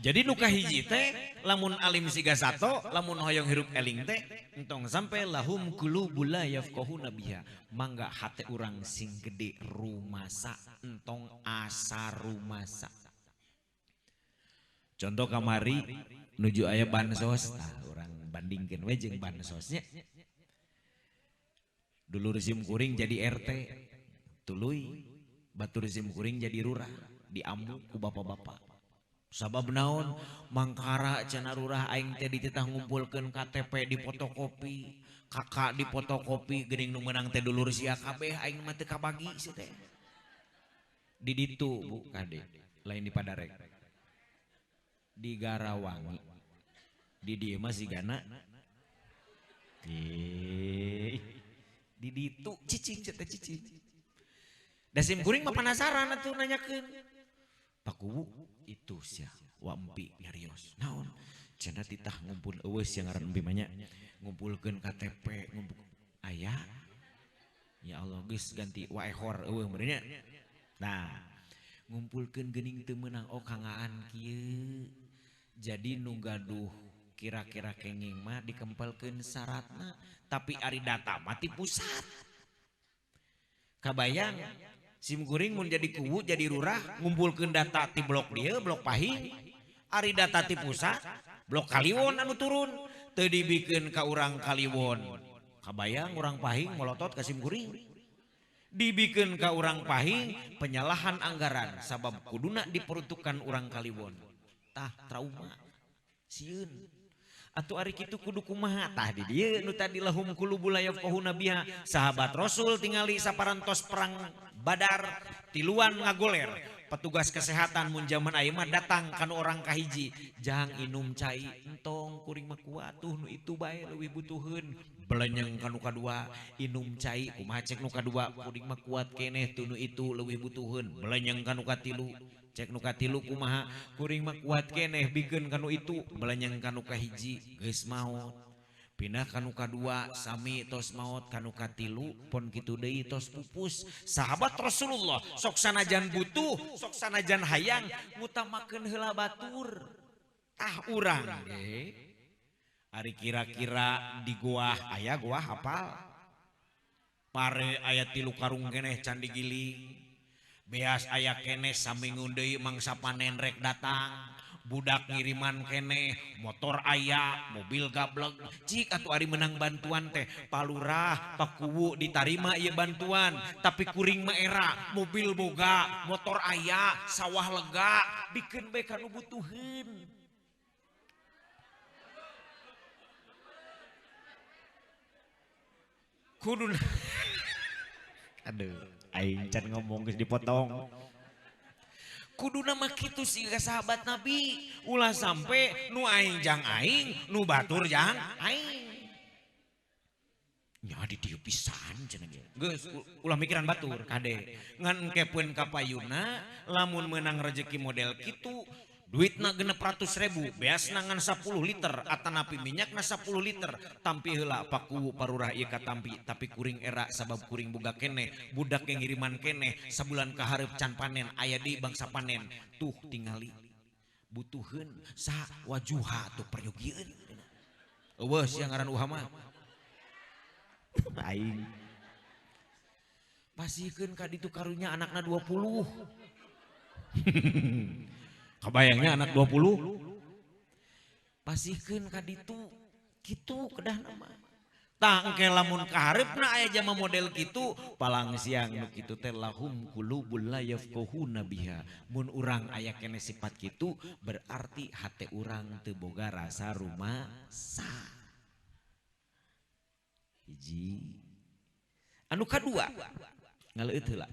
S1: Jadi nu kahiji teh lamun alim siga sato, lamun hoyong hirup eling teh entong sampai lahum qulubul la yafqahuna biha. Mangga hate urang sing gede rumasa, entong asa rumasa. Contoh kamari nuju aya bansos, tah urang bandingkeun we jeung bansosnya. Dulur sim kuring jadi RT, tuluy batur sim kuring jadi lurah, diambu ku bapak-bapak. Sabab naon mangkara cenah lurah aing teh dititah ngumpulkeun KTP di fotokopi, kakak di fotokopi geuning nu meunang teh dulur sia kabeh aing mah teu kabagi si teh. Di ditu Bu kade, lain di Padarek. Di Garawangi. Di dieu mah sigana. Di ditu cicing teh cicing. Da sim kuring mah penasaran atuh nanyakeun. Pak Kuwu itu sia wa empi nyarios. Naon? Cenah titah ngumpul eueus sia ngaran empi mah nya. Ngumpulkeun KTP, ngumpul aya. Ya Allah geus ganti wa ehor eueuh meureun nya. Nah, ngumpulkeun geuning teu meunang oh kangaan kieu. Jadi nu gaduh kira-kira kenging mah dikempelkeun syaratna, tapi ari data mah ti pusat. Kabayang sim kuring mun jadi kuwu jadi lurah ngumpulkeun data ti blok dieu blok Pahing, ari data ti pusat blok Kaliwon anu turun teu dibikeun ka urang Kaliwon. Kabayang urang Pahing molotot ka sim kuring. Dibikeun ka urang Pahing penyalahan anggaran sabab kuduna diperuntukkan urang Kaliwon. Tah trauma sieun. Atuh ari kitu kudu kumaha tah di dieu nu tadi lahum qulubul la yafqahuna biha. Sahabat Rasul tingali saparantos perang Badar tiluan ngagoler. Petugas kesehatan mun jaman ayeuna mah datang kanu orang kahiji, jang inum cai entong kuring mah kuat tuh nu itu bae leuwih butuheun. Belenyeng kanu kadua inum cai kumaha cek nu kadua kuring mah kuat keneh tuh nu itu leuwih butuheun. Belenyeng kanu katilu cek nu katilu kumaha kuring mah kuat keneh bikeun kanu itu belenyeng kanu kahiji geus maot. Pindah kanu kadua sami tos maot kanu katilu pon kitu deui tos pupus. Sahabat Rasulullah sok sanajan butuh sok sanajan hayang ngutamakeun heula batur. Tah urang ge ari kira-kira di goah aya goah hafal pare aya 3 karung keneh can digiling. Beas aya keneh saminggu deui mangsa panen rek datang. Budak ngiriman keneh, motor aya, mobil gablek. Cik atuh ari menang bantuan teh, palurah, pakuwu ditarima ieu bantuan, tapi kuring mah era, mobil boga, motor aya, sawah lega, bikeun bae ka nu butuheun. Kudu aduh, aing can ngomong geus dipotong. Kuduna mah kitu siga sahabat Nabi, ulah sampai nu aing jang aing, nu batur jang aing. Nya di dieu pisan cenah ge. Geus ulah mikiran batur kade. Ngan engkepeun ka payuna lamun meunang rezeki model kitu, duitna 600.000, beasna ngan 10 liter, atanapi minyakna 10 liter, tampi heula pakuwu parurah ieu katampi, tapi kuring era sabab kuring boga keneh, budak ge ngiriman keneh, sabulan kahareup can panen, aya deui bangsa panen. Tuh tingali butuheun sa wajuha tuh peryogieun. Eueuh sia ngaran uha mah. Aing. Pasihkeun ka ditu karunya anakna 20. Kabayangnya anak 20 pasihkeun ka ditu kitu kedah nama. Tah engke lamun kahareupna aya jama model kitu palang siang nu kitu teh lahum qulubul la yafqahuna biha. Mun urang aya keneh sifat kitu berarti hate urang teu boga rasa rumasa. Hiji. Anu kadua ngaleueut heula.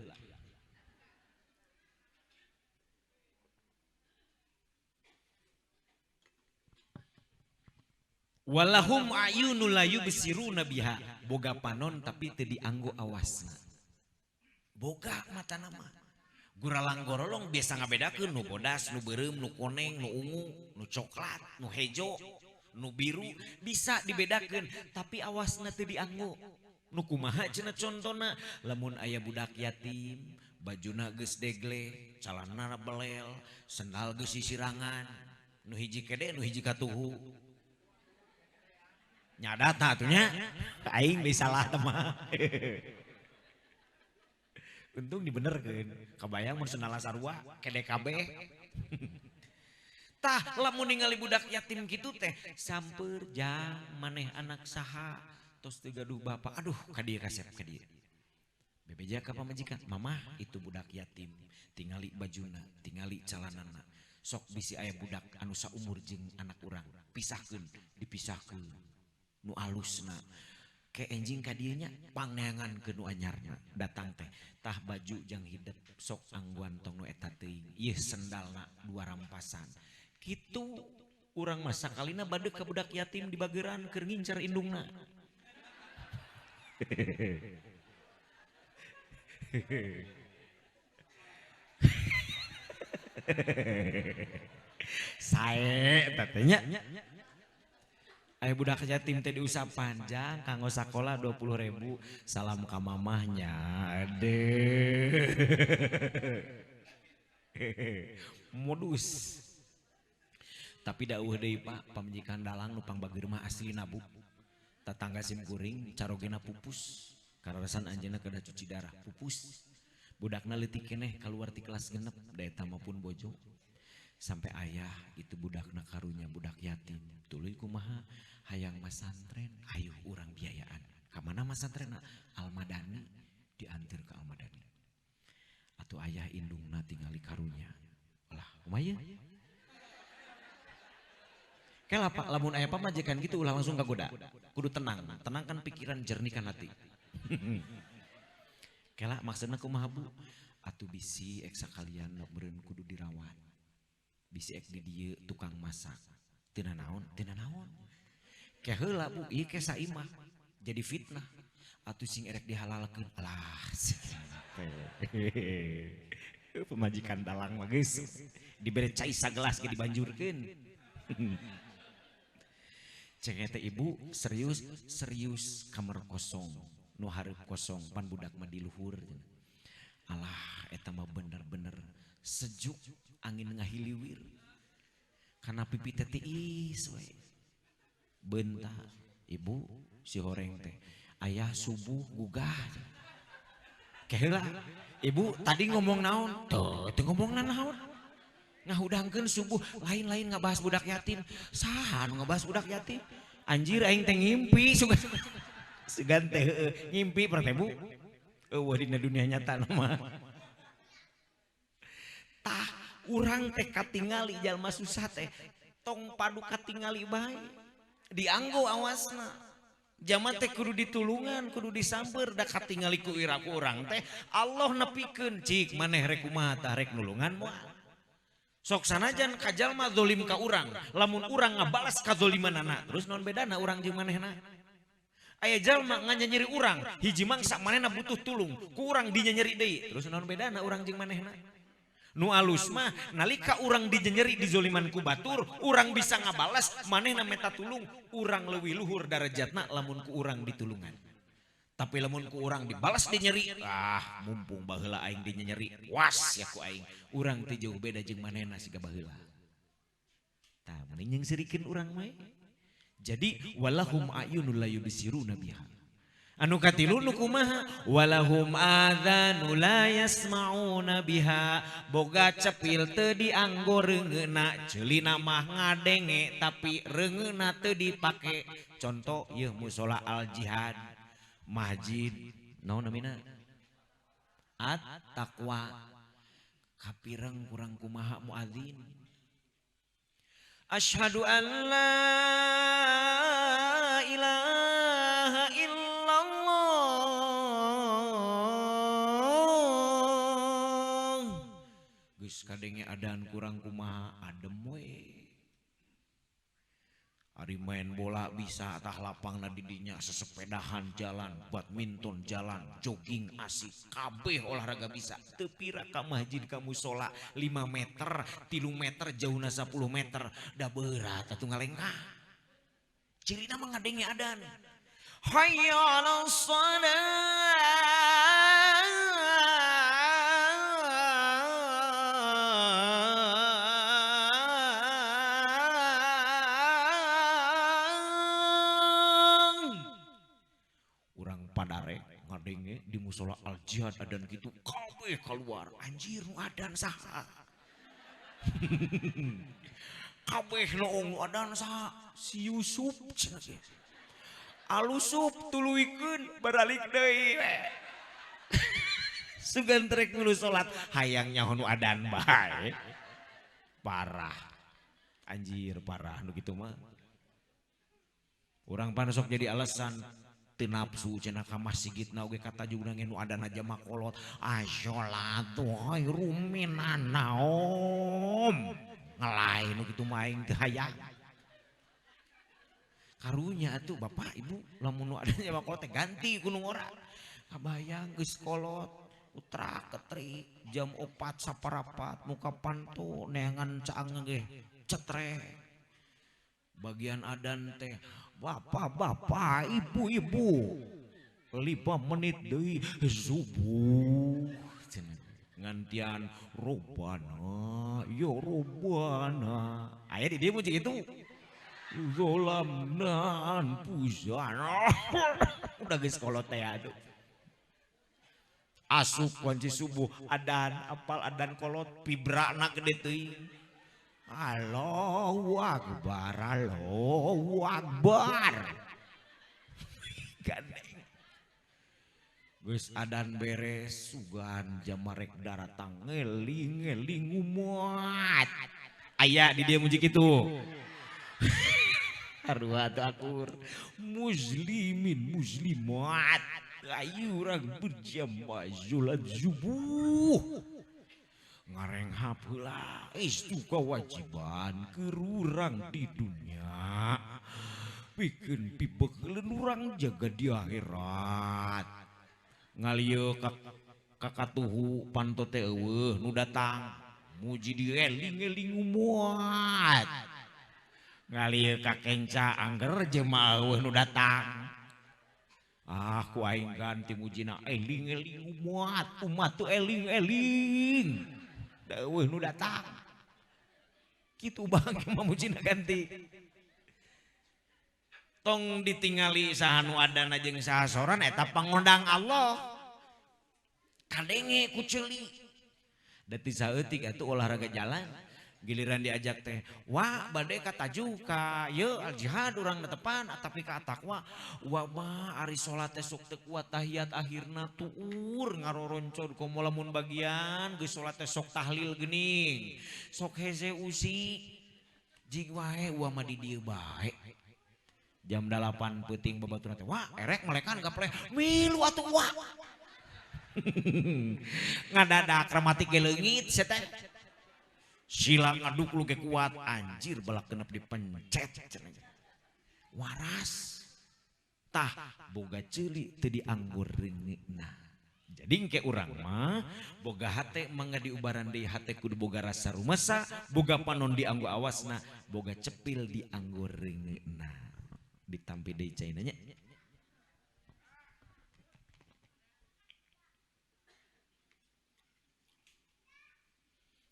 S1: Walahum ayunul la yubsiruna biha. Boga panon tapi teu dianggo awasna. Boga matana mah. Guralang gorolong biasa ngabedakeun nu bodas, nu beureum, nu koneng, nu ungu, nu coklat, nu hejo, nu biru bisa dibedakeun tapi awasna teu dianggo. Nu kumaha cenah contona lamun aya budak yatim, bajuna geus degle, calana belel, sendal geus sisirangan, nu hiji kede, nu hiji katuhu. Nyadat atunya aing bisa salah mah. Untung dibenerkeun. Kabayang mun sendal sarua kede kabeh. Tah lamun ningali budak yatim kitu teh samper jang maneh anak saha Tos teu gaduh bapak, aduh ka dieu kasep ka dieu. Bebeja ka pamajikan, mamah itu budak yatim, tingali bajuna, tingali calanana. Sok bisi aya budak anu saumur jeung anak urang, pisahkeun, dipisahkeun. Nu alusna. Ke enjing ka dieu nya pangneangankeun nu anyarna, datang teh tah baju jang hidep sok angguan tong nu eta teuing. Ieu sendalna dua rampasan. Kitu urang mah sakalina bade ka budak yatim di bageran keur ngincer indungna. Sae tetehnya. Aya budak yatim teh diusap panjang kanggo sakola 20.000 salam ka mamahnya. Aduh. Modus. Tapi dauh deui Pak, pamajikan dalang nu pangbageur mah aslina Bu. Tetangga sim kuring carogena pupus. Karasan anjeunna kedah cuci darah, pupus. Budakna leutik keneh kaluar ti kelas 6, da eta mah pun bojo. Sampai ayah itu budakna karunya budak yatim. Tuluy kumaha hayang masantren, ayuh urang biayaan. Ka mana masantrenna? Almadani, diantar ke Almadani. Atuh ayah indungna tingali karunya. Alah, kumaha ieu? Kela Pak, lamun aya pamajikan gitu ulah langsung kagoda. Kudu tenang, tenangkan pikiran, jernihkan hati. Kela maksudna kumaha Bu? Atuh bisi ek sakalian meureun kudu dirawat. Bisi ek di dieu tukang masak. Teu naon, teu naon. Ke heula Bu, ieu ke saimah. Jadi fitnah. Atuh sing erek dihalalkeun. Alah. Pemajikan dalang mah geus dibere cai sagelas ge dibanjurkeun. Cek teh ibu serius serius kamar kosong nu hareup kosong pan budak mah di luhur. Alah eta mah bener-bener sejuk angin ngahiliwir kana pipi teh tiis we. Beunta ibu si horeng teh ayah subuh gugah. Keheula ibu tadi ngomong naon? Teu teu ngomong naon. Ngahudangkeun subuh lain-lain ngabahas budak yatim. Saha nu ngabahas budak yatim? Anjir aing teh ngimpi sugan. Sugan teh heueuh ngimpi per teh Bu. Eueuh dina dunia nyata mah. Tah urang teh katingali jalma susah teh tong padu katingali bae. Dianggo awasna. Jaman teh kudu ditulungan, kudu disamper da katingali ku ira ku urang teh Allah nepikeun cik maneh rek kumaha tah rek nulungan moal. Sok sanajan ka jalma zalim ka urang, lamun urang ngabalas kazolimanana, terus naon bedana urang jeung manehna? Aya jalma nganyanyeri urang, hiji mangsa manehna butuh tulung, ku urang dinyanyeri deui, terus naon bedana urang jeung manehna? Nu alus mah nalika urang dinyanyeri dizoliman ku batur, urang bisa ngabalas, manehna meta tulung, urang leuwih luhur darajatna lamun ku urang ditulungan. Tapi lamun ku urang dibalas dinyeri, ah mumpung baheula aing dinyeri, was ya ku aing. Urang teh jauh beda jeung manehna siga baheula. Tah mending nyeungseurikeun urang mah. Jadi walahum ayunul la yubsiruna biha. Anu katilu nu kumaha? Walahum adzanu la yasmauna biha. Boga cepil teu dianggo reungeuna, ceulina mah ngadenge tapi reungeuna teu dipake. Contoh ieu musala Al Jihad. Masjid naon namina At Taqwa kapireng kurang kumaha muadzin asyhadu an la ilaha illallah geus kadenge adan kurang kumaha adem we. Ari main bola bisa tah lapangna di dinya sesepedahan jalan, badminton jalan, jogging asik, kabeh olahraga bisa. Teu pira ka masjid ka musala 5 meter, 3 meter jauhna 10 meter, da berat atuh ngalengkah. Cirina mah ngadenge adan. Hayya 'alas shalah. Ngadenge di musola Al Jihad adan gitu kabeh keluar anjir nu adan saha kabeh noong nu adan saha si Yusuf cenah ge Alusup tuluikeun baralik deui. Sugan trek milu salat hayang nyaho nu adan bae. Parah. Anjir parah nu kitu mah. Urang pan sok jadi alasan teu nafsu cenah ka masjidna oge katajugna nu adan aja mah kolot. Asholatu khairum minan naum. Ngelai nu kitu mah aing teu hayang. Karunya atuh bapak ibu lamun nu adan mah kolot teh ganti ku nu ngora. Kabayang geus kolot utrak ketrik jam 4.15 muka panto neangan caang ge cetrek. Bagian adan teh bapak-bapak ibu-ibu 5 menit deui subuh cenah. Ngantian robana ya robana aya di dieu mun kitu zolamnan pusana udah geus kolot teh atuh. Asup wanci subuh adan apal adan kolot pibrana gede teuing. Allahu akbar Allahu akbar. Gandeng. Geus adan beres sugan jamarek daratang ngeling-ngeling umat. Aya di dieu muji kitu. Arwah atuh akur. Muslimin muslimat. Ayo urang berjamaah salat subuh. Ngarenghap heula itu kewajiban keur urang di dunia. Pikeun pibeukeun urang jaga di akhirat. Ngalieu ka katuhu panto teh eueuh nu datang muji dieling-eling umat. Ngalieu ka kenca angger jemaah eueuh nu datang. Ah ku aing ganti mujina eling-eling umat, umat tuh eling-eling. Da eueuh nu datang. Kitu bang mah mujina ganti. Tong ditingali saha nu adana jeung saha soran eta pangondang Allah. Kadenge ku ceuli. Da ti saeutik atuh olahraga jalan. Giliran diajak teh, wah bade ka taju ka ye al jihad urang netepan tapi ka takwa. Wa mah ari salat teh sok teu kuat tahiyat akhirna tuur ngaroroncod komo lamun bagian geus salat teh sok tahlil geuning. Sok heze usi jig wae wa mah di dieu bae. Jam 8 peuting babaturan teh, wah erek melekan gapleh milu atuh wah. Ngadadak rematik ge leungit sia teh. Sila ngaduk lu ge kuat anjir balak genep dipencet waras tah boga ceuli teu dianggur reungeuna. Jadi engke urang mah boga hate mangga diubaran deui hate kudu boga rasa rumasa boga panon dianggo awasna boga cepil dianggo reungeuna. Ditampi deui caina nya.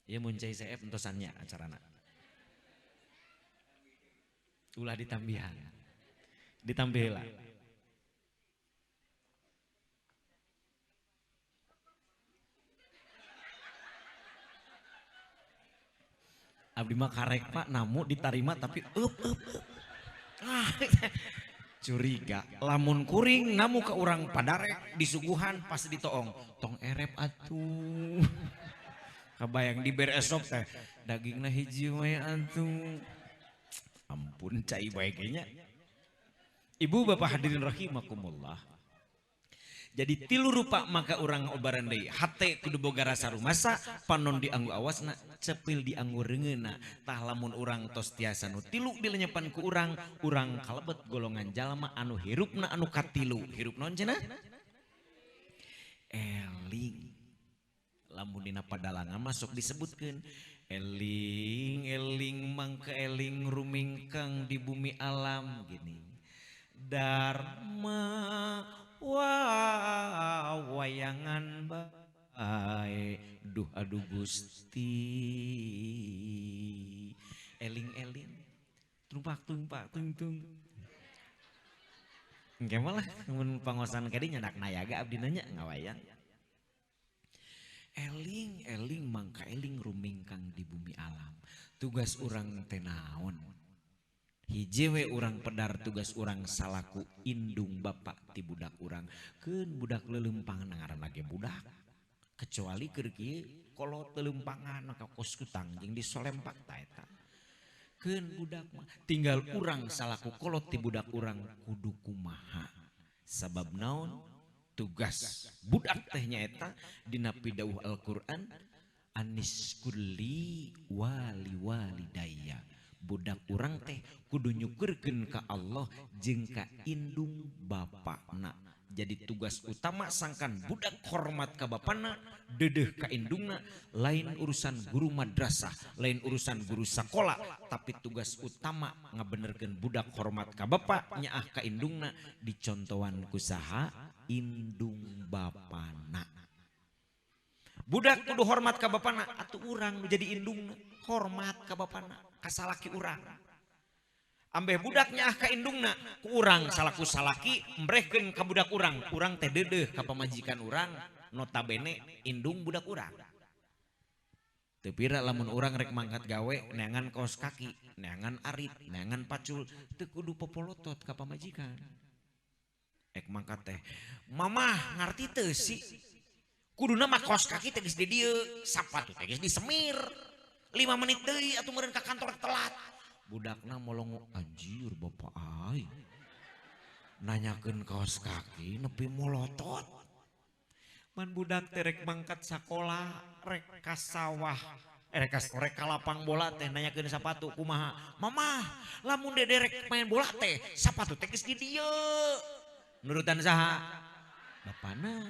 S1: Ya mun cai CF entosannya acarana. Ulah ditambihan. Ditambih heula. Abdi mah karek Pak namu ditarima tapi eup eup. Ah, curiga. Lamun kuring namu ke urang padarek disuguhan pas ditoong. Tong erep atuh. Kabayang di beresok teh dagingna hiji we atuh. Ampun cai bae nya. Ibu bapak hadirin rahimakumullah. Jadi tilu rupa maka urang obaran deui. Hate kudu boga rasa rumasa, panon dianggo awasna, cepil dianggo reungeuna. Tah lamun urang tos tiasa nu tilu dilenyepan ku urang, urang kalebet golongan jalma anu hirupna anu katilu. Hirup naon cenah? Eling. Lamun dina padalangan masuk disebutkeun eling eling mangka eling rumingkang di bumi alam gini. Dharma wa wayangan bae duh aduh Gusti. Eling eling tumpak tumpak tung tung. Engke malah mun pangosan kadi nyandak nayaga abdi nanya ngawayang. Eling eling mangka eling rumingkang di bumi alam. Tugas urang teh naon? Hiji Hiji we urang pedar tugas urang salaku indung bapak ti budak urang. Keun budak leuleumpangan ngaranna ge budak. Kecuali keur kieu kolot leuleumpangan ka kos kutang jeung disolempak ta eta. Keun budak mah tinggal urang salaku kolot ti budak urang kudu kumaha. Sabab naon? Tugas budak teh nyaeta dina pidauh Al-Qur'an anis kulli wali walidayya. Budak urang teh kudu nyukurkeun ka Allah jeung ka indung bapakna. Jadi tugas utama sangkan budak hormat ka bapana, dedeh ka indungna, lain urusan guru madrasah, lain urusan guru sakola, tapi tugas utama ngabenerkeun budak hormat ka bapak, nyaah ka indungna, dicontohan ku saha? Indung bapana. Budak kudu hormat ka bapana, atuh urang nu jadi indungna hormat ka bapana, ka salaki urang. Ambeh budak nyaah ka indungna, ku urang salaku salaki mbrehkeun ka budak urang, urang teh deudeuh ka pamajikan urang, notabene indung budak urang. Teu pira lamun urang rek mangkat gawe neangan kaos kaki, neangan arit, neangan pacul, teu kudu popolotot ka pamajikan. Ek mangkat teh, mamah ngarti teu sih? Kuduna mah kaos kaki teh geus di dieu, sapatu teh geus disemir. 5 menit deui atuh meureun ka kantor telat. Budakna molongo, anjir bapak aing. Nanyakeun kaos kaki nepi molotot. Man budak teh rek mangkat sakola, rek ka sawah, rek ka lapang bola teh nanyakeun sapatu kumaha. Mamah, lamun dede rek main bola teh, sapatu teh geus di dieu. Nurutan saha? Bapana.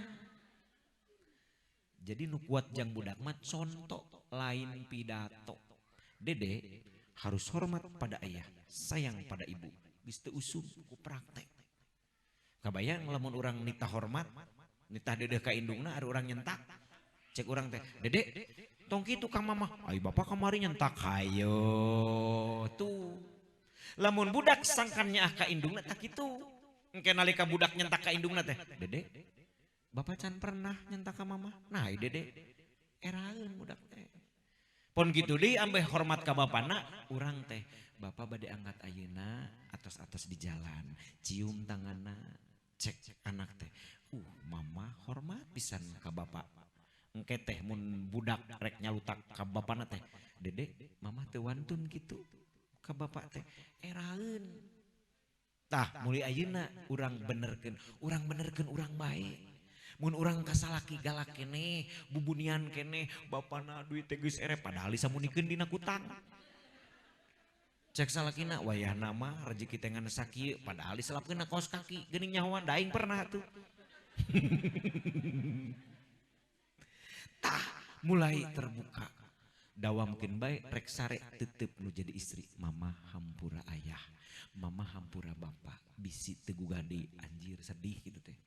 S1: Jadi nu kuat jang budak mah contoh lain pidato. Dede harus hormat pada ayah, sayang pada ibu. Geus teu usum ku praktek. Kabayang lamun urang nitah hormat, nitah dedeh ka indungna ari urang nyentak. Cek urang teh, "Dede, tong kitu ka mamah." Ai bapak kamari nyentak hayo tuh. Lamun budak sangkan nyaah ka indungna tak kitu. Engke nalika budak nyentak ka indungna teh, "Dede, bapak can pernah nyentak ka mamah." Nah, ai dede eraeun budak teh. Pon gitu deui ambeh hormat ka bapana, urang teh bapak bade angkat ayeuna atos-atos di jalan, cium tanganna, cek anak teh, mama hormat pisan ka bapak. Engke teh mun budak rek nyalutak ka bapana teh, "Dede, mama teu wantun kitu ka bapak teh." Eraeun. Tah, mulai ayeuna urang benerkeun urang bae. Mun urang kasalaki galak keneh, bubunian keneh, bapana duit teh geus ere padahal disamunikeun dina kutang. Cek salakina wayahna mah rezeki teh ngan sakieu padahal diselapkeun na kaos kaki geuning nyahoan da aing pernah tuh. Tah, mulai terbuka. Dawamkeun bae rek sare tetep nu jadi istri, mama hampura ayah, mama hampura bapak, bisi teu gugah deui anjir sedih kitu teh.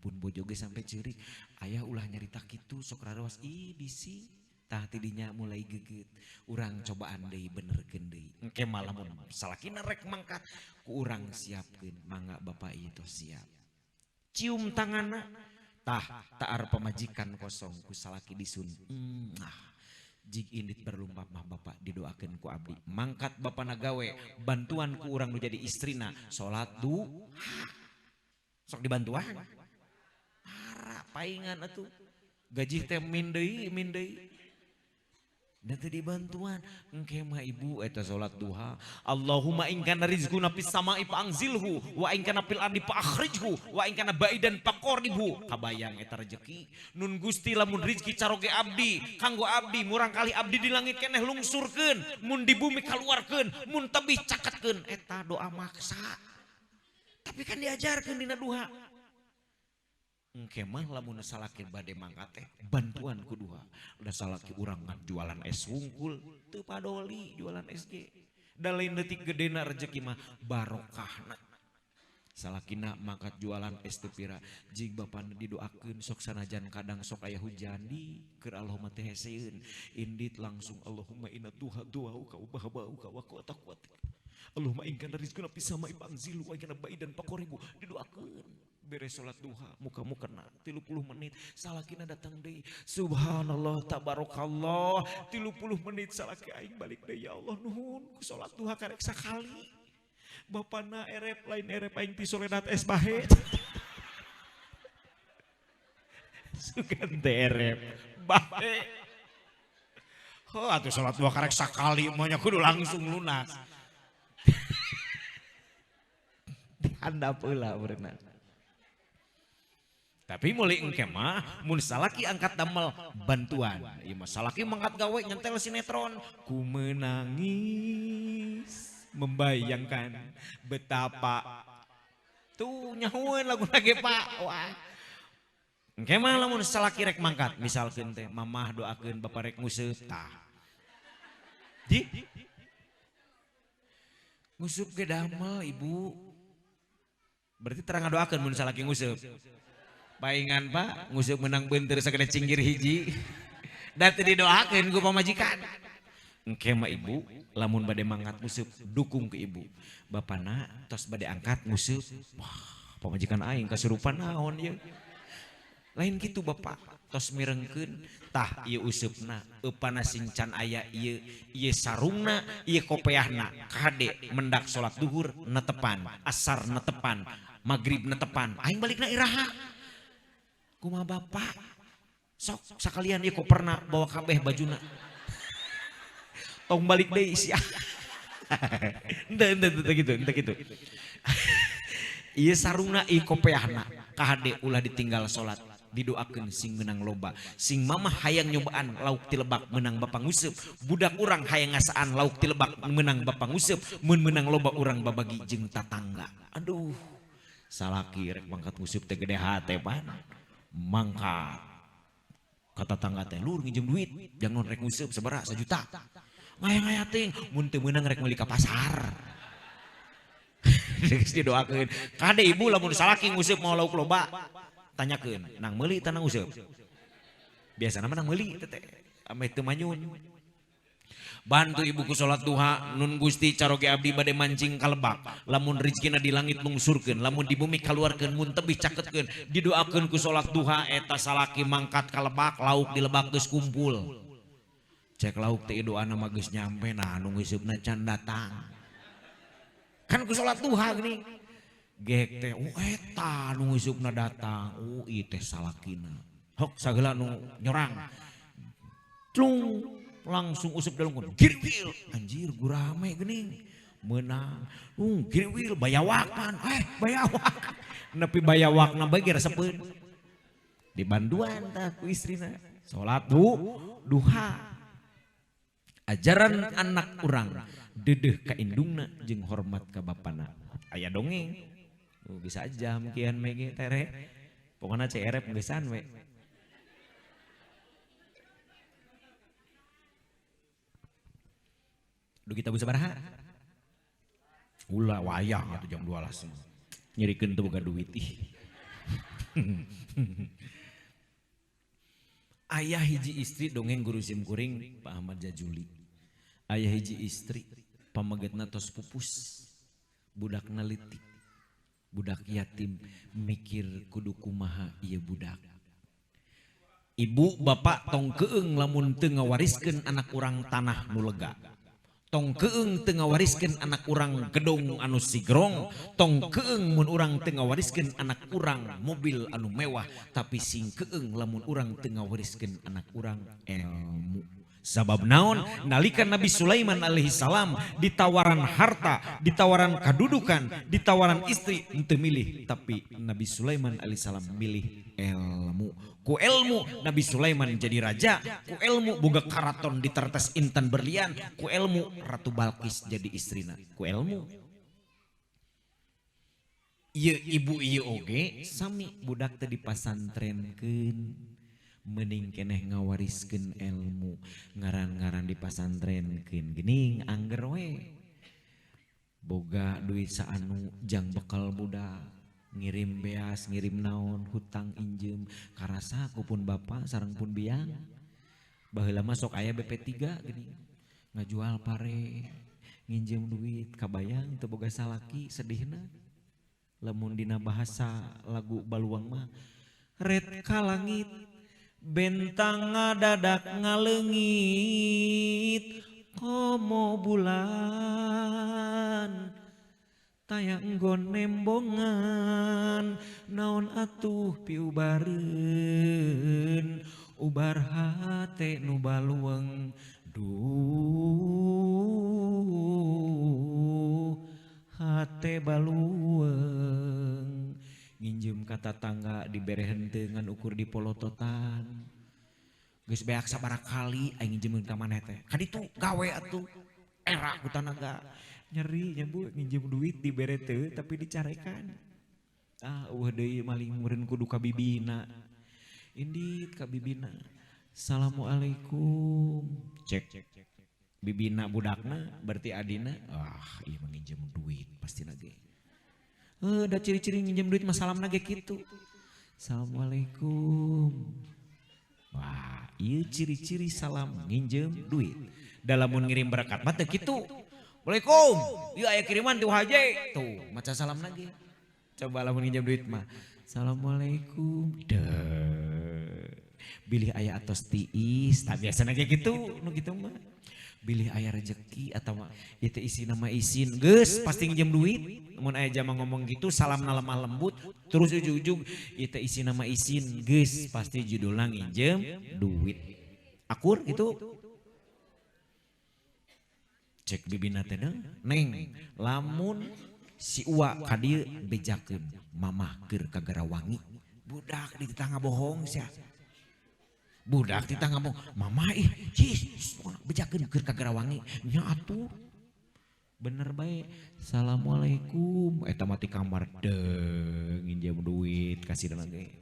S1: Pun bojo ge sampai ceurik, ayah ulah nyarita kitu sok rarawas ih bisi. Tah tidinya mulai geget, urang cobaan deui benerkeun deui. Engke mah lamun salakina rek mangkat ku urang siapkeun, mangga bapak ieu tos siap. Cium tanganna, tah taar pamajikan kosong ku salaki disun. Jig indit berlumpah mah bapak didoakeun ku abdi. Mangkat bapana gawe, bantuan ku urang nu jadi istrina, salat duha. Sok dibantuan. Tara paingan atuh. Gaji teh min deui, min deui. Da teu dibantuan. Engke mah ibu eta salat duha. Allahumma in kana rizquna fis sama'i fa'anzilhu wa in kana fil ardi fa'akhrijhu wa in kana ba'idan faqarribhu. Kabayang eta rejeki. Nun Gusti lamun rezeki caroge abdi, kanggo abdi murang kali abdi di langit keneh lungsurkeun, mun di bumi kaluarkeun, mun tebih caketkeun. Eta doa maksa. Tapi kan diajarkeun dina duha. Engke mah lamun salaki bade mangkat teh bantuan ku duha. Udah salaki urang mah jualan es wungkul teu padoli jualan SG. Da lain leutik gedena rejeki mah barokahna. Salakina mangkat jualan es teu pira jig bapana didoakeun sok sanajan kadang sok aya hujan di keur Allahumma teh heseun. Indit langsung Allahumma inna duha duhauka wa bahabauka wa quwwata. Allahumma in kana rizquna fis sama'i fa'anzilhu wa in kana ba'idan faqarribhu. Didoakeun. Beres salat duha, muka-muka kena 30 menit, salakina datang deui. Subhanallah, tabarakallah, 30 menit salaki aing balik deui. Ya Allah nuhun, ku salat duha karek sakali. Bapana erep lain erep aing ti soledat es bahe. Sugan teh erep bahe. Heuh atuh salat duha karek sakali mah nya kudu langsung lunas. Dihandap heula berenang. Tapi mulai engke mah mun salaki angkat damel bantuan. Ieu mah salaki mangkat gawe nyentel sinetron, ku menangis membayangkan betapa tuh nyahueun lagu lagi Pak. Wah. Engke mah lamun salaki rek mangkat, misalkeun teh mamah doakeun bapak rek nguseup tah. Di nguseup ge damel ibu. Berarti terang ngadoakeun mun salaki nguseup. Paingan Pak, nguseup menang beunteur sagede cinggir hiji. Da teu didoakeun ku pamajikan. Engke mah ibu, lamun bade mangkat nguseup dukung ke ibu. Bapana tos bade angkat nguseup. Wah, pamajikan aing kasurupan naon ieu. Lain kitu bapak, tos mirengkeun tah ieu useupna, eupana sing can aya ieu, ieu sarungna, ieu kopeahna. Kade mendak salat duhur netepan, asar netepan, magrib netepan. Aing balikna iraha. Kumaha bapak? Sok sakalian ieu koperna bawa kabeh bajuna. Tong balik deui sia. Henteu henteu kitu, henteu kitu. Ieu sarungna ieu kopeahna, kahade ulah ditinggal salat. Didoakeun sing menang loba, sing mamah hayang nyobaan lauk ti lebak menang bapak nguseup, budak urang hayang ngasaan lauk ti lebak menang bapak nguseup, mun menang loba urang babagi jeung tatangga. Aduh, salaki rek mangkat nguseup teh gede hate pan. Mangkat ka tatangga teh lur nginjem duit, jangan rek nguseup sabaraha 1 juta. Ngaya-ngaya ting, mun teu meunang rek meuli ka pasar. Geus didoakeun. Kade ibu lamun salaki nguseup mau lauk loba, tanyakeun, nang meuli tah nang nguseup. Biasana mah nang meuli teh ameh teu manyun. Bantu ibu ku salat duha, nun Gusti caroge abdi bade mancing ka lebak. Lamun rezekina di langit lungsurkeun, lamun di bumi kaluarkeun, mun tebih caketkeun. Didoakeun ku salat duha eta salaki mangkat ka lebak, lauk di lebak geus kumpul. Cek lauk teh doana mah geus nyampe, nah anu ngeuseupna can datang. Kan ku salat duha geuning. Gek teh, oh eta nu ngeuseupna datang, oh ieu teh salakina. Hok sageula nu nyorang. Tlung langsung useup dalungkun. Girwil, anjir gurame geuning. Meunang. Girwil bayawakan. Bayawak. Nepi bayawakna bae ge resepeun. Dibanduan tah ku istrina. Salat duha. Ajaran anak urang dedeh ka indungna jeung hormat ka bapana. Aya dongeng. Bisa jam kian mege tere. Pokona CRF geusan we. Duh kita bisa baraha. Ulah wayang atuh jam 12. Nyerikeun teu boga duit ih. Ayah hiji istri dongeng guru sim kuring Pak Ahmad Jazuli. Ayah hiji istri pamegetna tos pupus. Budakna leutik. Budak yatim mikir kudu kumaha ieu budak. Ibu bapak tong keung lamun teu ngawariskeun anak urang tanah nu lega. Tong keung teu ngawariskeun anak urang gedong anu sigrong, tong keung mun urang teu ngawariskeun anak urang mobil anu mewah, tapi sing keung lamun urang teu ngawariskeun anak urang ilmu. Sabab naon nalika Nabi Sulaiman alaihi salam ditawaran harta, ditawaran kadudukan, ditawaran istri henteu milih, tapi Nabi Sulaiman alaihi salam milih ilmu. Ku ilmu Nabi Sulaiman jadi raja, ku ilmu boga karaton ditertes intan berlian, ku ilmu Ratu Balkis jadi istrina, ku ilmu. Ieu ibu ieu oge sami budak teh dipasantrenkeun. Mending keneh ngawariskeun ilmu, ngaran-ngaran dipasantrenkeun geuning angger we. Boga duit saanu jang bekal budak, ngirim beas, ngirim naon, hutang injem, karasa ku pun bapak sareng pun biang. Baheula mah sok aya BP3 geuning. Ngajual pare, nginjem duit, kabayang teu boga salaki sedihna. Lamun dina bahasa lagu Baluang mah ret ka langit bentang ngadadak ngaleungit komo bulan taya enggon nembongan naon atuh piubareun ubar hate nu balueng duh hate balueng nginjem ka tatangga dibere henteu ngan ukur di polototan geus beak sabaraha kali aing nginjemeun ka maneh teh ka ditu gawe atuh era ku tanaga nyeri nya Bu nginjem duit dibere teu tapi dicarekan ah eueuh deui maling meureun kudu ka bibina indit ka bibina assalamualaikum cek bibina budakna berarti adina ah ieu mah nginjem duit pastina ge da ciri-ciri nginjem duit mah salamna ge kitu assalamualaikum wah ieu ciri-ciri salam nginjem duit da lamun ngirim berkat mah teu kitu assalamualaikum ieu aya kiriman ti Haji tuh maca salamna ge coba lamun nginjem duit mah assalamualaikum deh bilih aya atos tiis tak biasana ge kitu nu kitu mah bilih aya rejeki atau itu isi nama isin geus pasti nginjem duit mun aya jama ngomong gitu salamna lemah lembut terus ujug-ujug itu isi nama isin geus pasti judulna nginjem duit akur gitu cek bibina teh neng lamun si uwa ka dieu bejakeun mamah keur ka Garawangi budak di tetangga bohong sia budak di tetangga bohong mamah ih cis bejakeun keur ka Garawangi nya atuh bener bae assalamualaikum eta mah ti kamar deung nginjem duit kasih lagi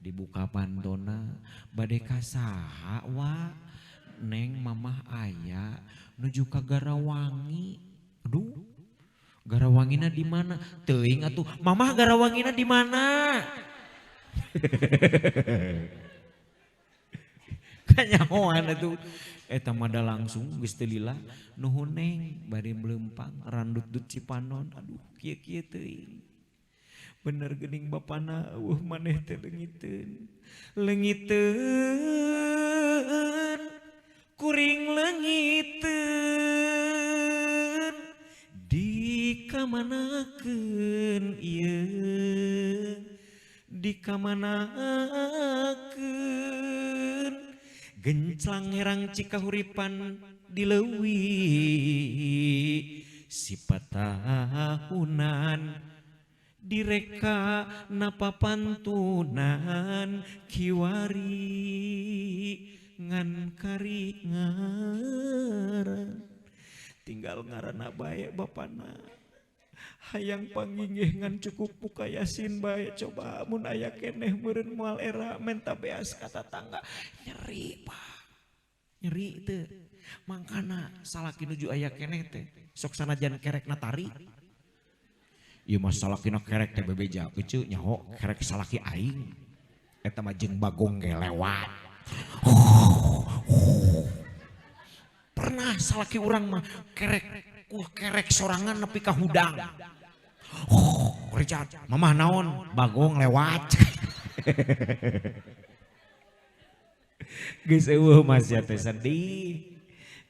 S1: dibuka pantona bade ka saha wa neng mamah aya nuju ka Garawangi aduh Garawangina di mana teuing atuh mamah Garawangina di mana kanyahoan atuh eta mah da langsung geus teu lila nuhun neng bari melempang randut-dut Cipanon aduh kieu-kieu teuing bener geuning bapana eueuh maneh teh leungiteun leungiteun kuring leungiteun dikamanakeun ieu dikamanakeun genclang herang cikahuripan di leuwi sipatahunan direka napapantunan kiwari ngan kari ngaran tinggal ngaranna bae bapana hayang panginggih ngan cukup buka yasin bae coba mun aya keneh meureun moal era menta beas ka tatangga nyeri Pak nyeri teu mangkana salaki nuju aya keneh teh sok sanajan kerekna tari ieu mah salakina kerek teh bebeja keceu nyaho kerek salaki aing eta mah jeung bagong ge lewat pernah salaki urang mah kerek kerek sorangan nepi ka hudang Richard mamah naon bagong lewat geus eueuh mas ya teh sedih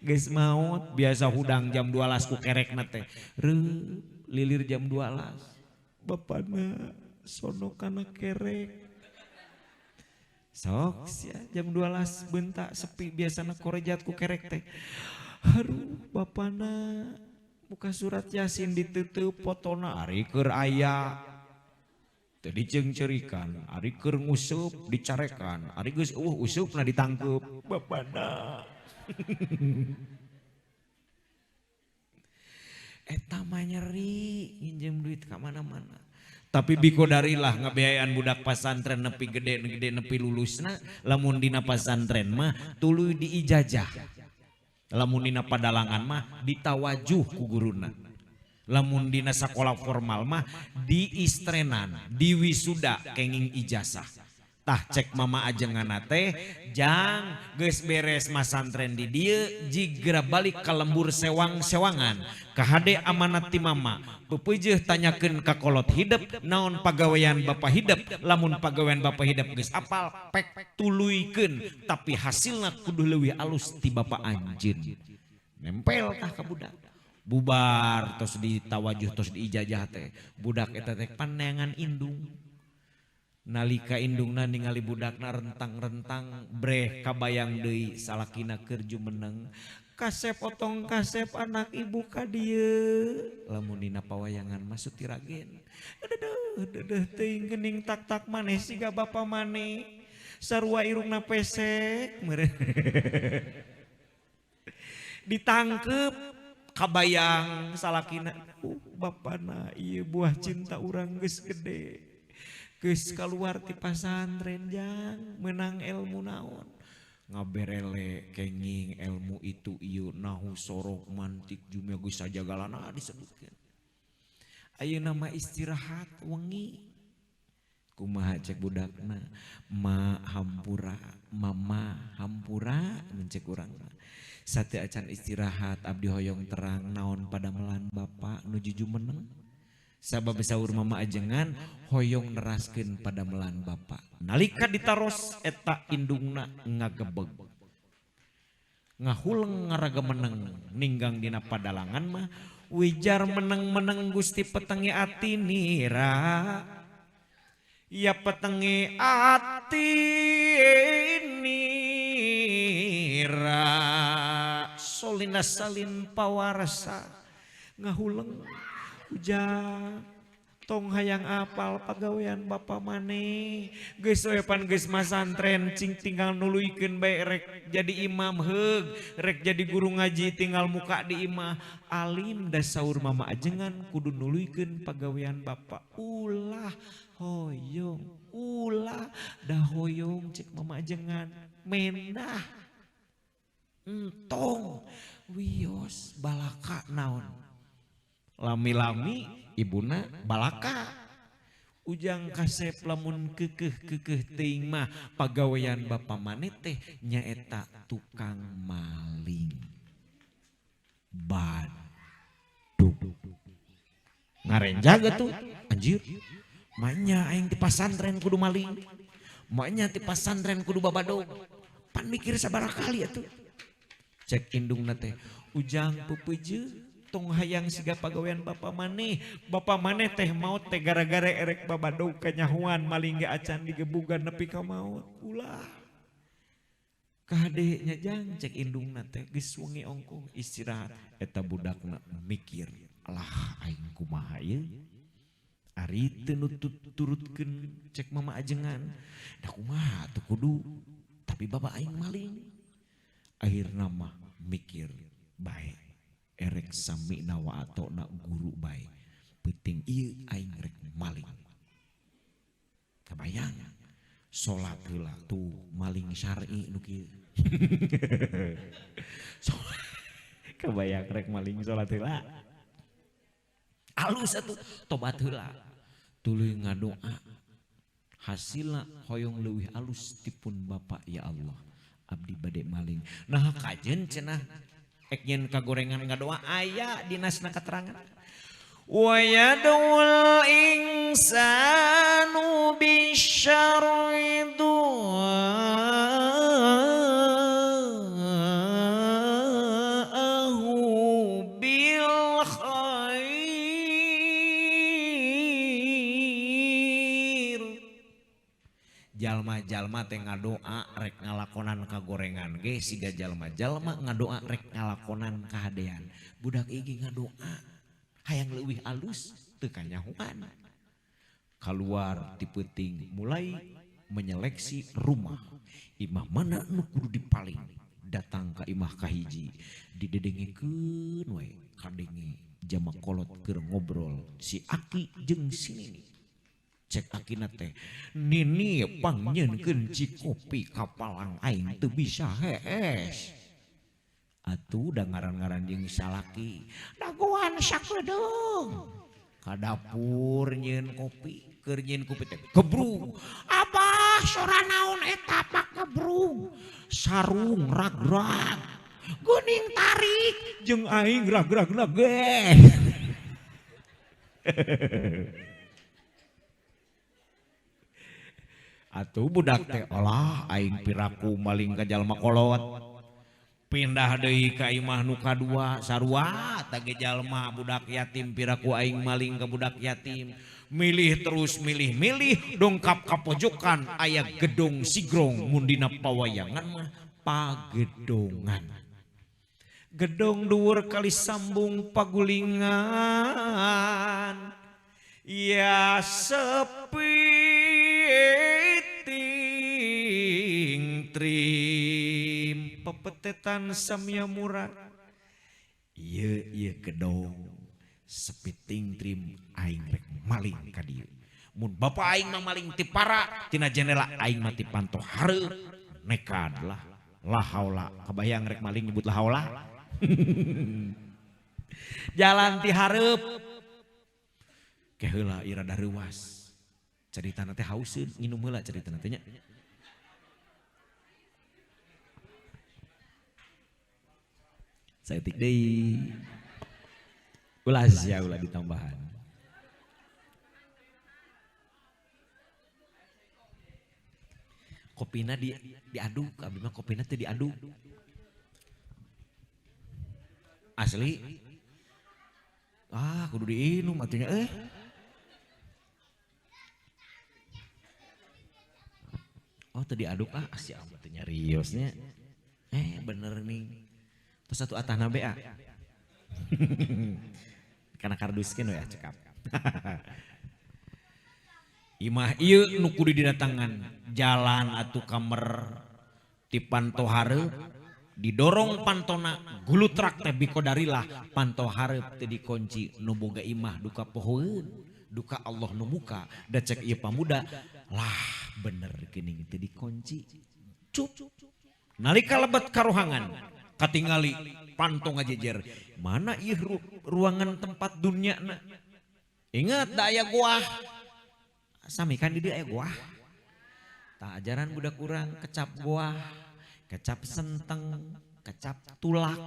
S1: geus maot biasa hudang jam 12 ku kerekna teh reup lilir jam 12 bapana sono kana kerek sok sia jam 12 bentak sepi biasana korejat ku kerek teh aduh bapana buka surat yasin ditutup potona ari keur aya teu diceungceurikan ari keur nguseup dicarekan ari geus eueuh useupna ditangkeup bapana eta mah nyeri nginjem duit ka mana-mana tapi bikodarilah ngabiayaan budak pasantren nepi gede-gede nepi lulusna lamun dina pasantren mah tuluy diijajah lamun dina padalangan mah ditawajuh ku guruna lamun dina sakola formal mah diistrenan diwisuda kenging ijazah Tah cek mama ajengan teh jang geus beres masantren di dieu jigra balik ka lembur sewang-sewangan kahade amanat ti mama peupeujeuh tanyakeun ka kolot hidep naon pagawean bapa hidep lamun pagawean bapa hidep geus apal pek tuluykeun tapi hasilna kudu leuwih alus ti bapa anjeun nempel tah ka budak bubar tos ditawajuh tos diijajah teh budak eta teh paneangan indung. Nalika indungna ningali budakna rentang-rentang breh kabayang deui salakina keur jumeneng kasep otong kasep anak ibu ka dieu lamun dina pawayangan mah sutiragen dedeuh dedeuh teuing geuning tak-tak maneh siga bapa maneh sarua irungna pesek meureun ditangkep kabayang salakina bapana ieu buah cinta urang geus gede geus kaluar ti pasantren jang menang ilmu naon ngaberele kenging ilmu itu ieu nahu sorok mantik jumia geus sajagalana disebutkeun ayeuna mah istirahat wengi kumaha cek budakna ma hampura mama hampura mun cek urang mah sateu acan istirahat abdi hoyong terang naon padamelan bapa nuju jumeneng sabab saur mama ajengan hoyong neraskeun padamelan bapa nalika ditaros eta indungna ngagebeg ngahuleng ngaraga meneng ninggang dina padalangan mah wijar meneng-meneng Gusti petengi ati nira ya petengi ati nira solina salin pawarsa ngahuleng ujang tong hayang apal pagawean bapa maneh geus we pan geus masantren cing tinggal nuluykeun bae rek jadi imam heug rek jadi guru ngaji tinggal muka di imah alim da saur mama ajengan kudu nuluykeun pagawean bapa ulah hoyong ulah da hoyong cek mama ajengan mendah entong wios balaka naon lami-lami ibuna balaka ujang kasep lamun kekeh-kekeh teuing mah pagawean bapa maneh teh nyaeta tukang maling badug ngarenjaga tuh anjir manya aing ti pasantren kudu maling manya ti pasantren kudu babadog pan mikir sabaraha kali atuh cek indungna teh ujang peupeujeuh tong hayang siga pagawean bapa maneh teh maot teh gara-gara erek babadog kanyahoan maling ge acan digebugan nepi ka maot ulah kahade nya jang cek indungna teh geus wengi ongkoh istirahat eta budakna mikir lah aing kumaha ieu ari teu nuturutkeun cek mama ajengan da kumaha tuh kudu tapi bapa aing maling akhirna mah mikir bae erek sami'na wa ata'na guru bae penting ieu aing rek maling kabayang salat heula tuh maling syar'i nu kieu kabayang rek maling salat heula alus atuh tobat heula tuluy ngadoa hasilna hoyong leuwih alus tipun bapa ya Allah abdi bade maling nah kajen cenah ek nyen kagorengan ngadoa aya dinasna keterangan wa yadul insanu bisyarri du'aahu bil khair jalma-jalma teh ngadoa rek ngalakonan kagorengan ge siga jalma-jalma ngadoa rek ngalakonan kahadean budak iki ngadoa hayang leuwih alus teu kanyahoan kaluar ti peuting mulai menyeleksi rumah imah mana nu kudu dipaling datang ka imah kahiji didedengekeun we kadenge jama kolot keur ngobrol si aki jeung si nini cek akina teh nini pangnyieunkeun cikopi ka palang aing teu bisa hees atuh da ngaran-ngaran jeung salaki dagoan sakedeung ka dapur nyieun kopi keur nyieun kopi teh gebrug apa Wah sora naon eta pakebrug sarung ragrag geuning tarik jeung aing ragrag ge. Atuh budak teh olah aing piraku maling ka jalma kolot. Pindah deui ka imah nu kadua sarua tage jalma budak yatim piraku aing maling ka budak yatim. Milih terus milih-milih dongkap ka pojokan aya gedong sigrong mun dina pawayangan mah pagedongan. Gedong dhuwur kali sambung pagulingan. Ya sepi ting trim pepetetan samya murah. Ieu ieu gedong sepi ting trim aing rek maling ka dieu. Mun bapa aing mah maling ti para tina jendela aing mah ti panto hareup nekad lah. La haula kebayang rek maling nyebut la haula. Jalan ti hareup ke heula ieu rada reuas. Caritana teh hauseun nginum heula caritana teh nya. Saeutik deui. Ulah sia ulah ditambahan. Kopina diaduk, abdi mah kopina teh diaduk. Asli. Ah, kudu diinum atuh nya euy. Oh, teu diaduk ah, sia mah teu nyariosnya. Bener nih. Terus satu atahna be ah. Karena karduskeun we cekap. Imah ieu nu kudu didatangan jalan atuh kamer ti panto hareup didorong pantona gulutrak teh bikodarilah panto hareup teh dikunci nu boga imah duka pohoeun duka Allah nu muka da cek ieu pamuda lah bener geuning teh dikunci cup nalika lebet ka ruangan katingali panto ngajejer mana ieu ruangan tempat dunyana ingat da aya goah sami kan di dieu aya goah tah ajaran budak urang kecap goah kecap senteng kecap tulak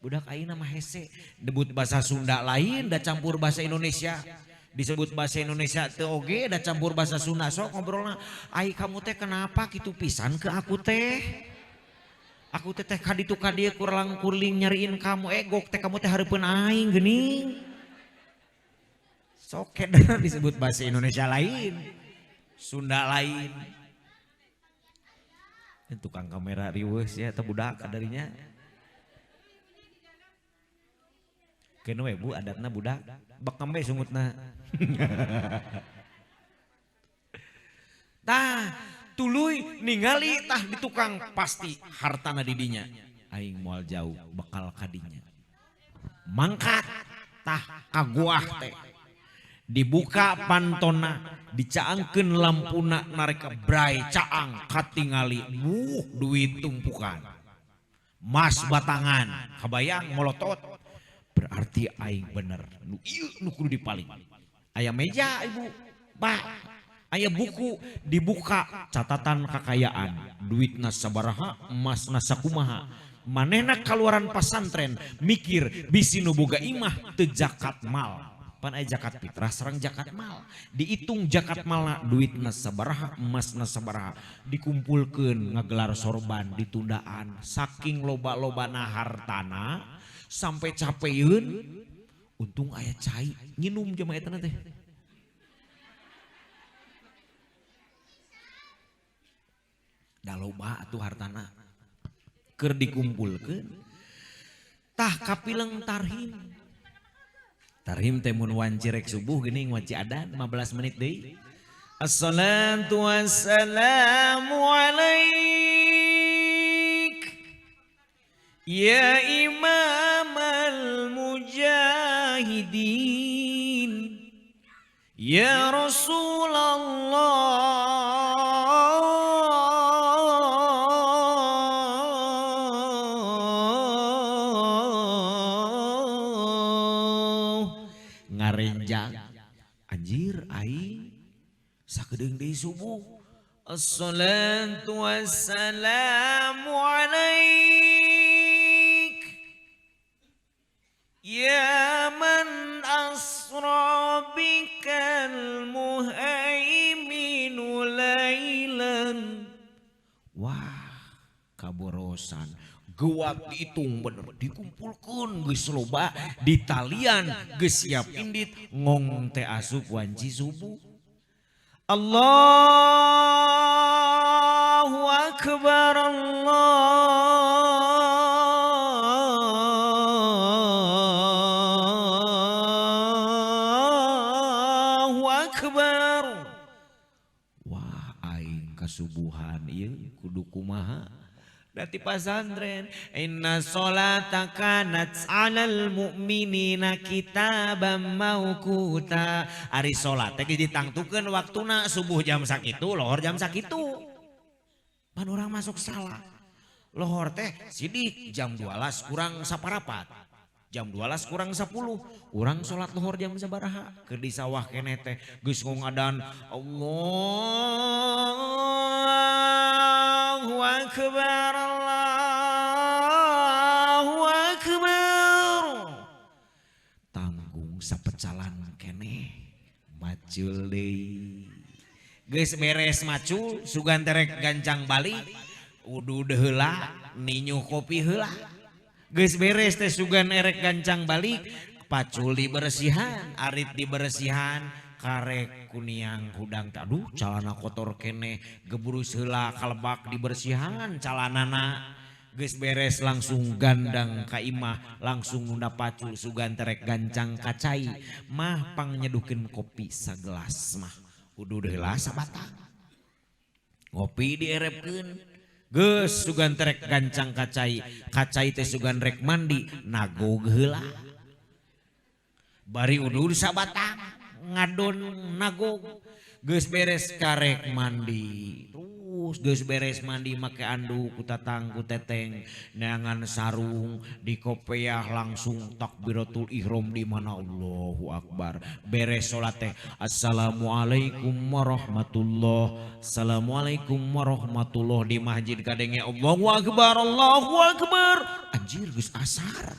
S1: budak ayeuna mah hese debut bahasa Sunda lain da campur bahasa Indonesia disebut bahasa Indonesia teu oge da campur bahasa Sunda sok ngobrolna ai kamu teh kenapa kitu pisan ke aku teh aku teh teh kaditu ka dieu kurlang kurling nyariin kamu gok teh kamu teh hareupeun aing geuning sok keder disebut bahasa Indonesia lain Sunda lain. Tukang kamera riweuh ya atau budak kadarinya. Keun we bu adatna budak bekam we sungutna. Tah tuluy ningali tah di tukang pasti hartana di dinya. Aing moal jauh bekal kadinya. Mangkat tah ka goah teh. Dibuka pantona, dicaangkeun lampuna nareka bray caang katingali wuh duit tumpukan. Mas batangan, kabayang molotot. Berarti aing bener. Nu ieu nu kudu dipaling. Aya meja ibu, Pak. Aya buku dibuka catatan kekayaan, duitna sabaraha, emasna sakumaha. Manehna kaluaran pasantren mikir bisi nu boga imah teu zakat mal. Pan aya zakat fitrah sareng zakat mal. Dihitung zakat malna duitna sabaraha, emasna sabaraha, dikumpulkeun ngagelar sorban ditundaan saking loba-lobana hartana sampai capeun untung aya cai nginum jamaah eta teh. Da loba atuh hartana keur dikumpulkeun tah kapileng tarhim. Tarhim teh mun wanci rek subuh geuning wanci adan 15 menit deui. Assalatu wassalamu alaik ya imamal mujahidin ya Rasulullah. Ngarenjang anjir aing sakedeung deui subuh Assalatu wassalamu alaik ya man asra bikal muhaiminu lailan. Wah, kaborosan gewat dihitung bener dikumpulkeun geus loba ditalian geus siap indit ngong teh asup wanci subuh. Allahu akbar, Allahu akbar. Wah, aing kasubuhan ieu kudu kumaha? Dati pasantren inna sholata kanat 'alal mu'minina kitaban mauquta. Ari salat teh geus ditangtukeun waktuna subuh jam sakitu, lohor jam sakitu. Pan urang masuk salah. Lohor teh sidik jam 12 kurang saparapat. Jam 12 kurang 10. Urang salat lohor jam sabaraha? Keur di sawah keneh teh geus ngadan Allahu akbar, Allahu akbar. Tanggung sapecalan keneh macul deui. Geus beres macul sugan terek gancang balik udud heula ninyu kopi heula. Geus beres teh sugan erek gancang balik pacul dibersihan, arit dibersihan, karek kuniang hudang teh aduh calana kotor keneh geburus heula kalebak dibersihan calanana. Geus beres langsung gandang ka imah, langsung nunda pacul sugan terek gancang ka cai mah pangnyeduhkeun kopi sagelas mah udud heula sabatang. Ngopi dierepkeun. Geus sugan terek gancang kacai, kacai teh sugan rek mandi nagog heula. Bari udur sabatang ngadon nagog. Geus beres karek mandi. Terus geus beres mandi make anduk ku tatang ku teteng neangan sarung di kopeah langsung takbiratul ihram di mana Allahu akbar. Beres salat teh assalamualaikum warahmatullah. Assalamualaikum warahmatullah di masjid kadenge Allahu akbar Allahu akbar. Anjir geus asar.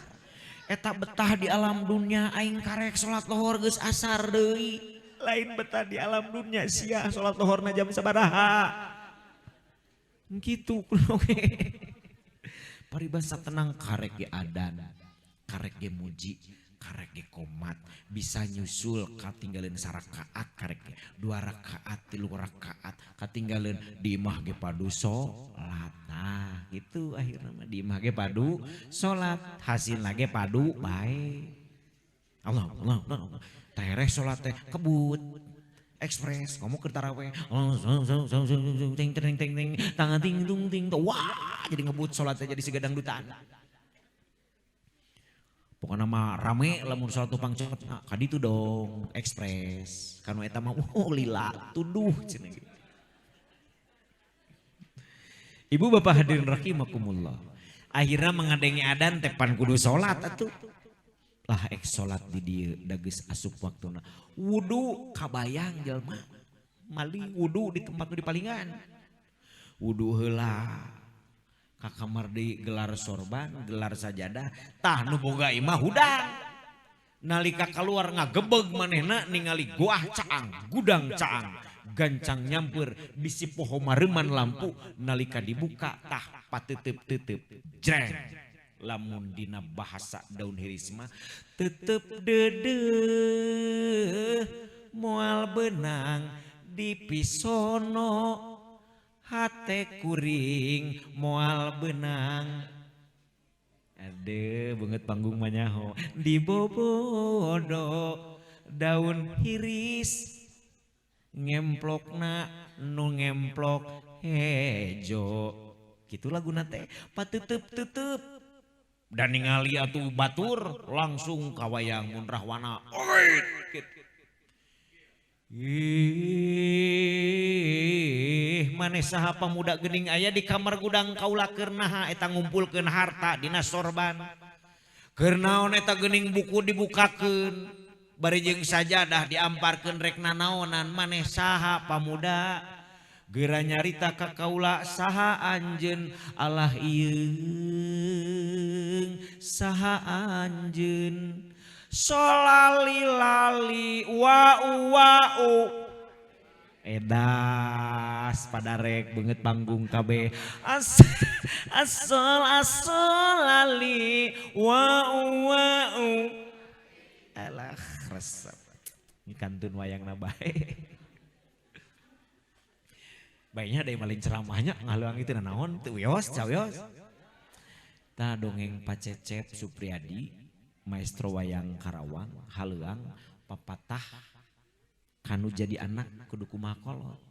S1: Eta betah di alam dunia aing karek salat lohor geus asar deui. Lain betah di alam dunia sia salat lohorna jam sabaraha. Gitu oke. Paribasa tenang karek ge adan, karek ge muji, karek ge komat, bisa nyusul katinggalin sarakaat karek ge 2 rakaat, 3 rakaat, katinggalin di imah ge padu salat. Nah, gitu akhirna mah di imah ge padu salat, hasilna ge padu bae. Allah Allah Allah. Tereh salat teh kebut. Ekspres, kamu ke taraweh, ting ting ting ting, tangan ting tung ting, wah jadi ngebut sholatnya jadi segadang dutaan. Pokoknya mah rame lamun sholat tupang cepet, nah, kaditu dong, ekspres, kanu eta mah lila, tuduh cenah gitu. Ibu bapak hadirin rahimakumullah. Akhirnya mengadengi adan tepan kudu sholat atuh. Lah ek sholat di dieu da geus asup waktuna. Wudu kabayang jelema. Mali wudu di tempat nu dipalingan. Wudu heula. Ka kamar deui gelar sorban, gelar sajadah, tah nu boga imah hudang. Nalika kaluar ngagebeg manehna ningali goah caang, gudang caang, gancang nyamper bisi poho mareuman lampu nalika dibuka tah pateuteup-teuteup jreng. Lamun dina bahasa daun hirisma tetep dedeh moal benang dipisono hate kuring moal benang. Ade banget panggung manyaho dibobodo daun hiris ngemplokna nu ngemplok hejo kitu laguna teh pateuteup-teuteup. Dan ningali atuh batur langsung kawayang mun rahwana. Ih, maneh saha pamuda geuning aya di kamar gudang kaula keur naha eta ngumpulkeun harta dina sorban. Keur naon eta geuning buku dibukakeun bari jeung sajadah diamparkeun rek nanaonan maneh saha pamuda. Geura nyarita ka kaula saha anjeun alah ieung saha anjeun solali lali wa'u wa'u edas padarek beungeut panggung kabeh asal asal lali wa'u wa'u alah resep ini kantun wayangna bae. Baiknya ada yang paling ceramahnya ngaluang itu naon teu wios cawios. Tah dongeng Pak Cecep Supriyadi maestro wayang Karawang haleuang papatah kanu jadi anak kudu kumaha kolot.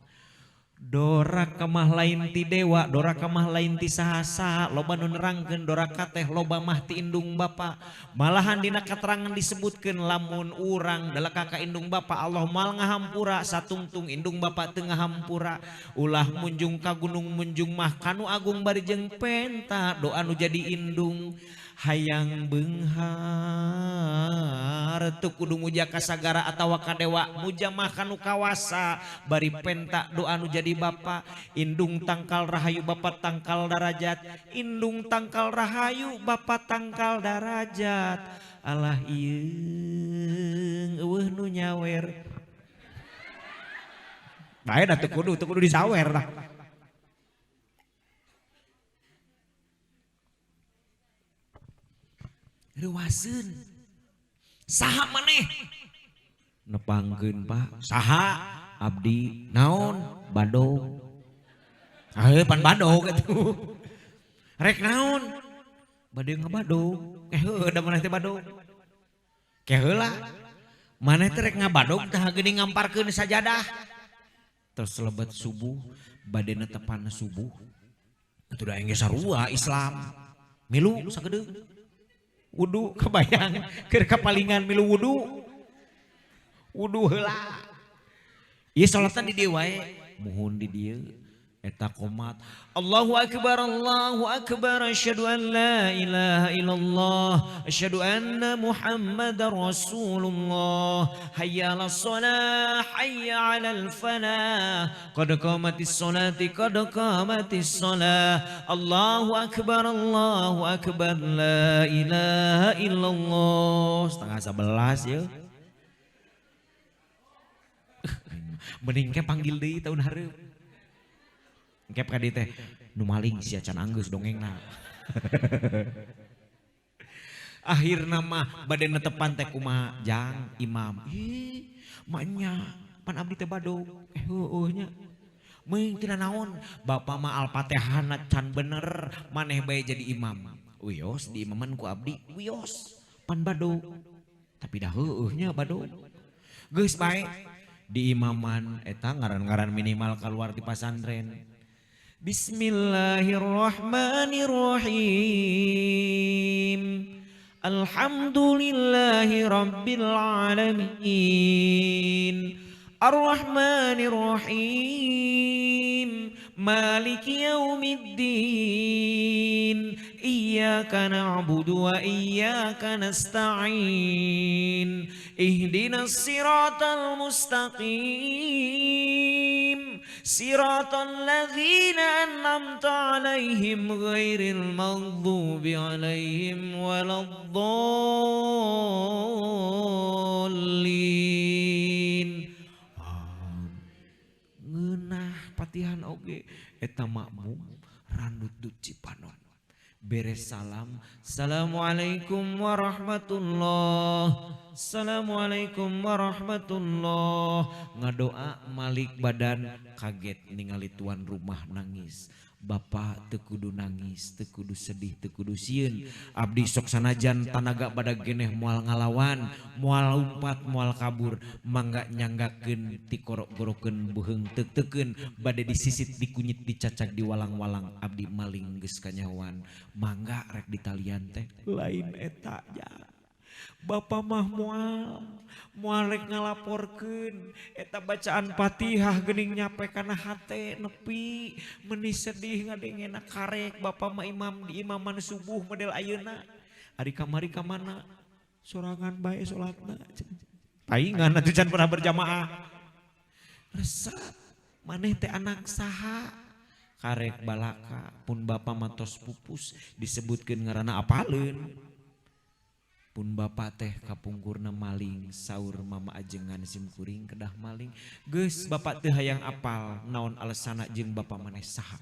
S1: Doraka mah lain ti dewa, doraka mah lain ti saha-saha, loba nu nerangkeun doraka teh loba mah ti indung bapa. Malahan dina katerangan disebutkeun lamun urang dalaka ka indung bapa Allah moal ngahampura satungtung indung bapa teu ngahampura. Ulah munjung ka gunung munjung mah kanu agung bari jeung penta doa nu jadi indung. Hayang beunghar teu kudu muja ka sagara atawa ka dewa muja mah kanu kawasa bari penta doa nu jadi bapa. Indung tangkal rahayu bapa tangkal darajat, indung tangkal rahayu bapa tangkal darajat. Alah ieung eueuh nu nyawer bae da teu kudu disawer dah. Reuwaseun saha maneh nepangkeun Pak saha abdi naon badog heuh pan badog atuh rek naon bade ngabadog heuh da maneh teh badog ke heula maneh teh rek ngabadog tah geuning ngamparkeun sajadah terus lebet subuh bade netepan subuh atuh da engge sarua Islam milu sakedeung wudu kebayang keur kapalingan milu wudu wudu heula ieu salatan di dieu wae muhun di dieu eta qomat Allahu akbar asyhadu an la ilaha illallah asyhadu anna Muhammadar Rasulullah hayya 'alas shalah hayya 'alal falah qad qamatis sholati qad qamatis shalah Allahu akbar la ilaha illallah. 10:30 ya mending ke panggil deui tahun hareup. Engkep ka dieu teh nu maling sia can anggeus dongengna. Akhirna mah bade netepan teh kumaha jang imam. Ih, manya pan abdi teh badog. Heueuh nya. Meung tina naon? Bapak mah Al-Fatihahna can bener, maneh bae jadi imam. Wios di imaman ku abdi, wios pan badog. Tapi dah heueuh nya badog. Geus bae di imaman eta ngaran-ngaran minimal keluar di pasantren. Bismillahirrahmanirrahim. Alhamdulillahi rabbil alamin. Arrahmanirrahim. Maliki yaumiddin. Iyyaka na'budu wa iyyaka nasta'in. Ihdinas siratal mustaqim. Siratal ladzina an'amta 'alaihim ghairil maghdubi 'alaihim waladdallin. Ngeunah patihan oge eta makmum randut dut cipanon. Beres salam, assalamualaikum warahmatullah, assalamualaikum warahmatullah. Ngadoa malik badan kaget ningali tuan rumah nangis. Bapak teu kudu nangis, teu kudu sedih, teu kudu sieun. Abdi sok sanajan tanaga badag geneh moal ngalawan, moal lumpat, moal kabur, mangga nyanggakeun tikorok-gorokeun beuheung teuk-teukeun, bade disisit, dikunyit, dicacag, diwalang-walang, abdi maling geus kanyahoan. Mangga rek ditalian teh lain eta ja. Bapak mah moal rek ngalaporkeun eta bacaan Fatihah geuning nyape kana hate nepi meuni sedih ngadengena karek bapak mah imam di imaman subuh model ayeuna ari kamari ka mana sorangan bae salatna paingan atuh can pernah berjamaah resep Maneh teh anak saha? Karek balaka pun bapak matos pupus disebutkeun ngaranna apaleun. Pun bapak teh kapungkurna maling saur mama ajengan simkuring kedah maling. Geus bapak teu hayang apal naon alesana jeung bapak maneh saha.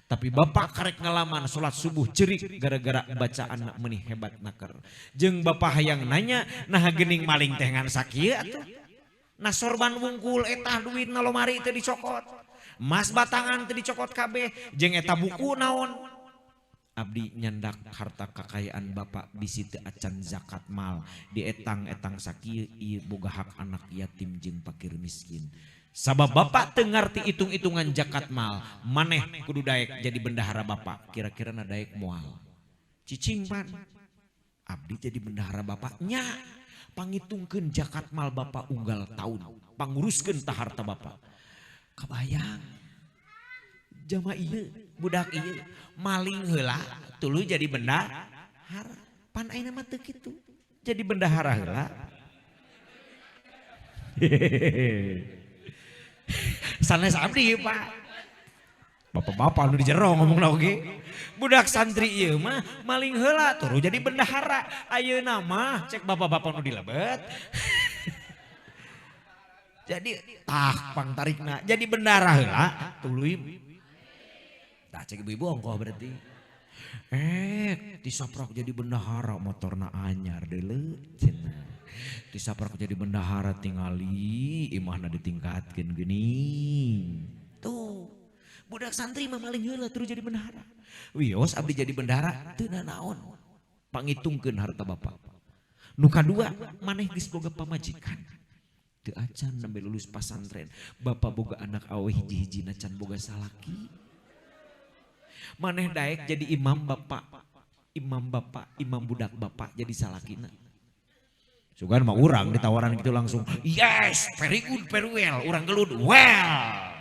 S1: Tapi bapak karek ngalaman salat subuh cerik gara-gara bacaan meuni hebat naker. Jeung bapak hayang nanya nah geuning maling teh ngan sakieu atuh. Nah sorban wungkul eta duit na lomari teu dicokot. Mas batangan teu dicokot kabeh jeung eta buku naon. Abdi nyandak harta kakayaan bapak bisi teu acan zakat mal dietang-etang sakieu ieu boga hak anak yatim jeung fakir miskin. Sabab bapak teu ngarti hitung-hitungan zakat mal, maneh kudu daek jadi bendahara bapak. Kira-kira na daek moal. Cicing pan. Abdi jadi bendahara bapak nya. Pangitungkeun zakat mal bapak unggal taun, panguruskeun ta harta bapak. Kabayang. Jama ieu budak ieu maling heula tuluy jadi bendahara. Pan ayeuna mah teu kitu. Jadi bendahara heula. Sanes abdi Pak. Bapak-bapak nu di jero ngomongna oge. Budak santri ieu mah maling heula tuluy jadi bendahara. Ayeuna mah cek bapak-bapak nu di lebet. Jadi tah pangtarikna jadi bendahara heula tuluy. Tah cek ibu-ibu ongkoh berarti. Tisaprak jadi bendahara motorna anyar deuleu cenah. Tisaprak jadi bendahara tingali imahna ditingkatkeun geuning. Tuh. Budak santri mah maling heula terus jadi bendahara. Wios abdi jadi bendahara teu nanaon. Pangitungkeun harta bapak. Nu kadua maneh geus boga pamajikan. Teu acan nembe lulus pasantren. Bapak boga anak awe hiji-hijina can boga salaki. Maneh daek jadi imam bapak, imam budak bapak jadi salakina. Sugan mah urang ditawaran gitu langsung, yes, very good, very well, urang gelut, well.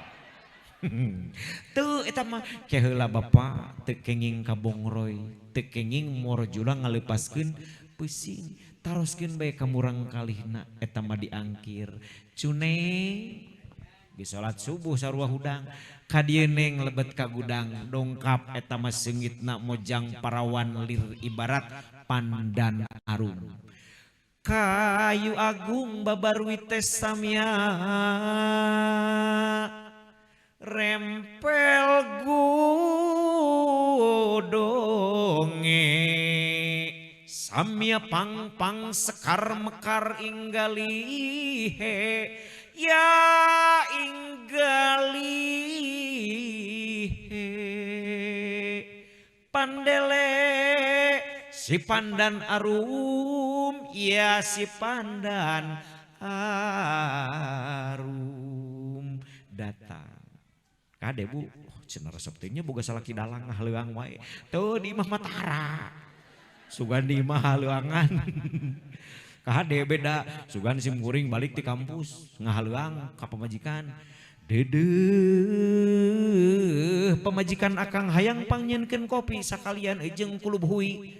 S1: Tuh eta mah keheula bapak teu kenging ka bongroy, teu kenging morjula ngaleupaskeun pusing, taroskeun bae ka murang kalihna eta mah diangkir. Cuneng di salat subuh sarua hudang. Ka dieu neng lebet ka gudang dongkap eta mah seungitna mojang parawan lir ibarat pandan arum. Kayu agung babarwi teh samya rempel godonge samya pang-pang sekar mekar inggalihe ya inggalihe pandele si pandan arum ya si pandan arum datang. Kade bu, cenah resep teh nya boga salaki dalang haleuang wae. Teu di imah mah tara. Sugan di imah haleuangan. Kade beda, sugan sim kuring balik ti kampus ngahaleuang ka pamajikan. Dedeh pamajikan akang hayang pangnyieunkeun kopi sakalian jeung kulub hui.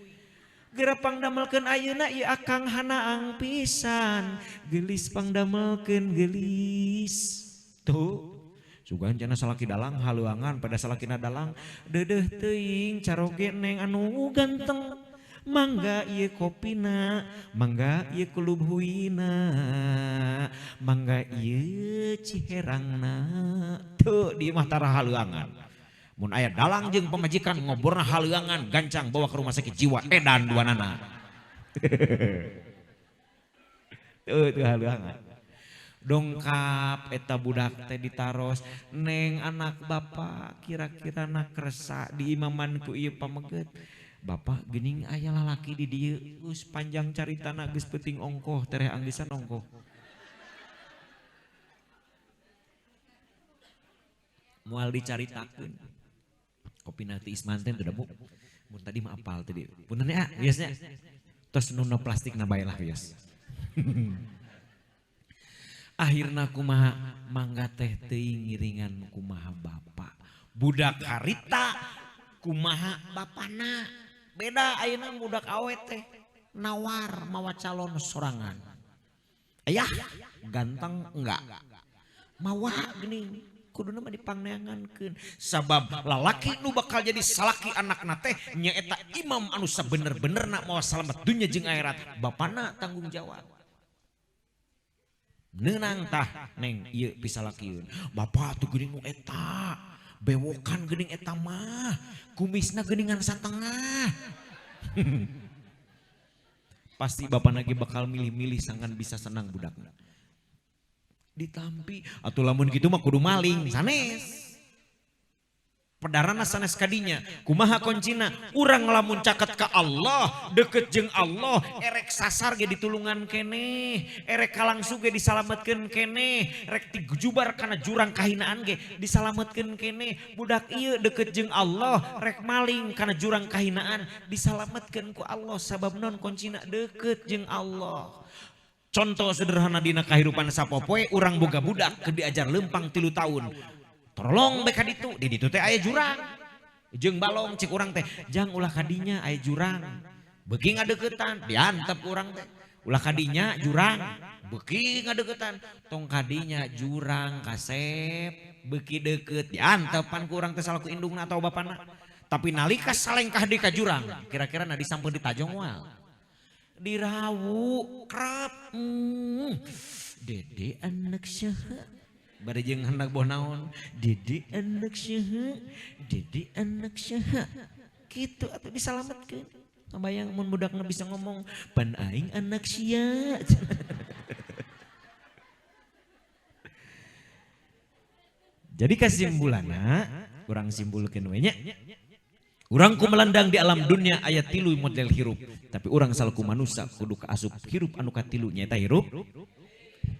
S1: Geura pangdamelkeun ayeuna ieu akang hanaang pisan, geulis pangdamelkeun geulis. Tuh. Sugan cenah salaki dalang haleuangan pada salakina dalang dedeh teuing caroge neng anu ganteng. Mangga ieu kopina, mangga ieu kulub huina, mangga ieu ciherangna. Tuh di imah tara haleuangan. Mun aya dalang jeung pamajikan ngoborna haleuangan gancang bawa ke rumah sakit jiwa edan duanana. Tuh tuh haleuangan. Dongkap eta budak teh ditaros neng anak bapak kira-kira nak resa di imaman ku ieu pameget. Bapak geuning aya lalaki di dieu geus panjang caritana geus peuting ongkoh tereh anggisan ongkoh. Moal dicaritakeun. Kopi nanti ismanten teu da bu. Mun tadi mah apal tadi. Punten ya biasanya. Tos nu plastik na bae lah bias. Akhirna kumaha mangga teh teuing ngiringan kumaha bapak. Budak harita kumaha bapana. Beda ayeuna budak awe teh nawar mawa calon sorangan. Ayah ganteng enggak? Mawa geuning. Kuduna mah dipangneangankeun sabab lalaki nu bakal jadi salaki anakna teh nyaeta imam anu sabener-benerna mawa salamet dunya jeung akhirat, bapana tanggung jawab. Neunang tah neng ieu pisalakieun. Bapa tuh geuning nu eta, bewokan geuning eta mah, kumisna geuningan satengah. Pasti bapana ge bakal milih-milih sangkan bisa senang budakna. Ditampi atau lamun gitu mah kudu maling sanes. Pedarana sanes kadinya kumaha kuncina urang lamun caket ka Allah deket jeung Allah erek sasar ge ditulungan keneh, erek kalangsu ge disalametkeun keneh, erek tigujubar kana jurang kahinaan ge disalametkeun keneh. Budak ieu deket jeung Allah rek maling kana jurang kahinaan disalametkeun ku Allah sabab non kuncina deket jeung Allah. Contoh sederhana dina kahirupan sapopoe urang boga budak keur diajar lempang 3 tahun. Torolong bae ka ditu, di ditu teh aya jurang. Jeung balong cek urang teh, jang ulah kadinya aya jurang. Beuki ngadeukeutan, diantep urang teh. Ulah kadinya jurang, beuki ngadeukeutan. Tong kadinya jurang kasep, beuki deukeut diantepan ku urang teh salaku indungna atawa bapana. Tapi nalika salengkah deui ka jurang, kira-kira na disampeun ditajong moal. Dirawu krap dede anak saha bari jeung hendak boh naon dede anak saha dede anak saha kitu atuh disalametkeun. Kabayang mun budakna bisa ngomong pan aing anak sia. Jadi kasimpulanna urang simpulkeun we nya. Urang ku melandang di alam dunia aya 3 model hirup, tapi urang salaku manusia kudu kaasup hirup anu katilu nyaeta hirup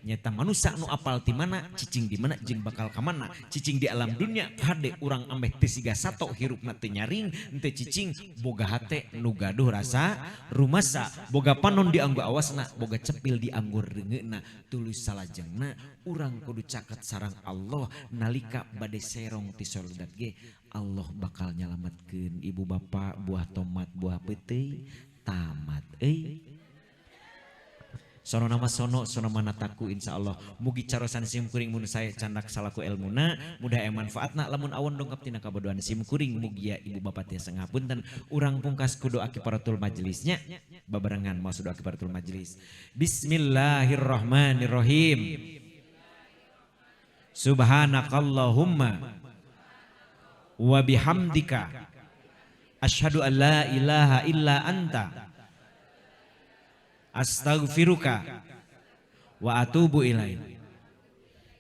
S1: nyaeta manusia anu apal ti mana cicing di mana jeung bakal ka mana. Cicing di alam dunia kade urang ameh teu siga sato hirupna teu nyaring teu cicing boga hate nu gaduh rasa rumasa boga panon di anggo awasna boga cepil di anggo reungeuna tuluy salajengna urang kudu caket sareng Allah nalika bade serong ti sorga ge Allah bakal nyalametkeun ibu bapak buah tomat buah peuteuy tamat euy. Sono nama sono sono mana taku insyaallah mugi carosan sim kuring mun saya candak salaku elmuna mudah aya manfaatna lamun awon dongkap tina kabodohan sim kuring mugia ibu bapak tiasa ngapunten urang pungkas ku doa kifaratul majelisnya babarengan maos doa kifaratul majelis. Bismillahirrahmanirrahim. Subhanakallahumma wa bihamdika asyhadu an la ilaha illa anta astaghfiruka wa atubu ilaik.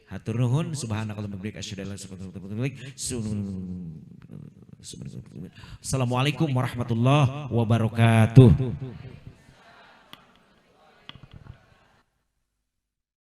S1: Hatur nuhun subhanakallahumma wa bihamdika asyhadu an la ilaha illa anta astaghfiruka. Assalamualaikum warahmatullahi wabarakatuh.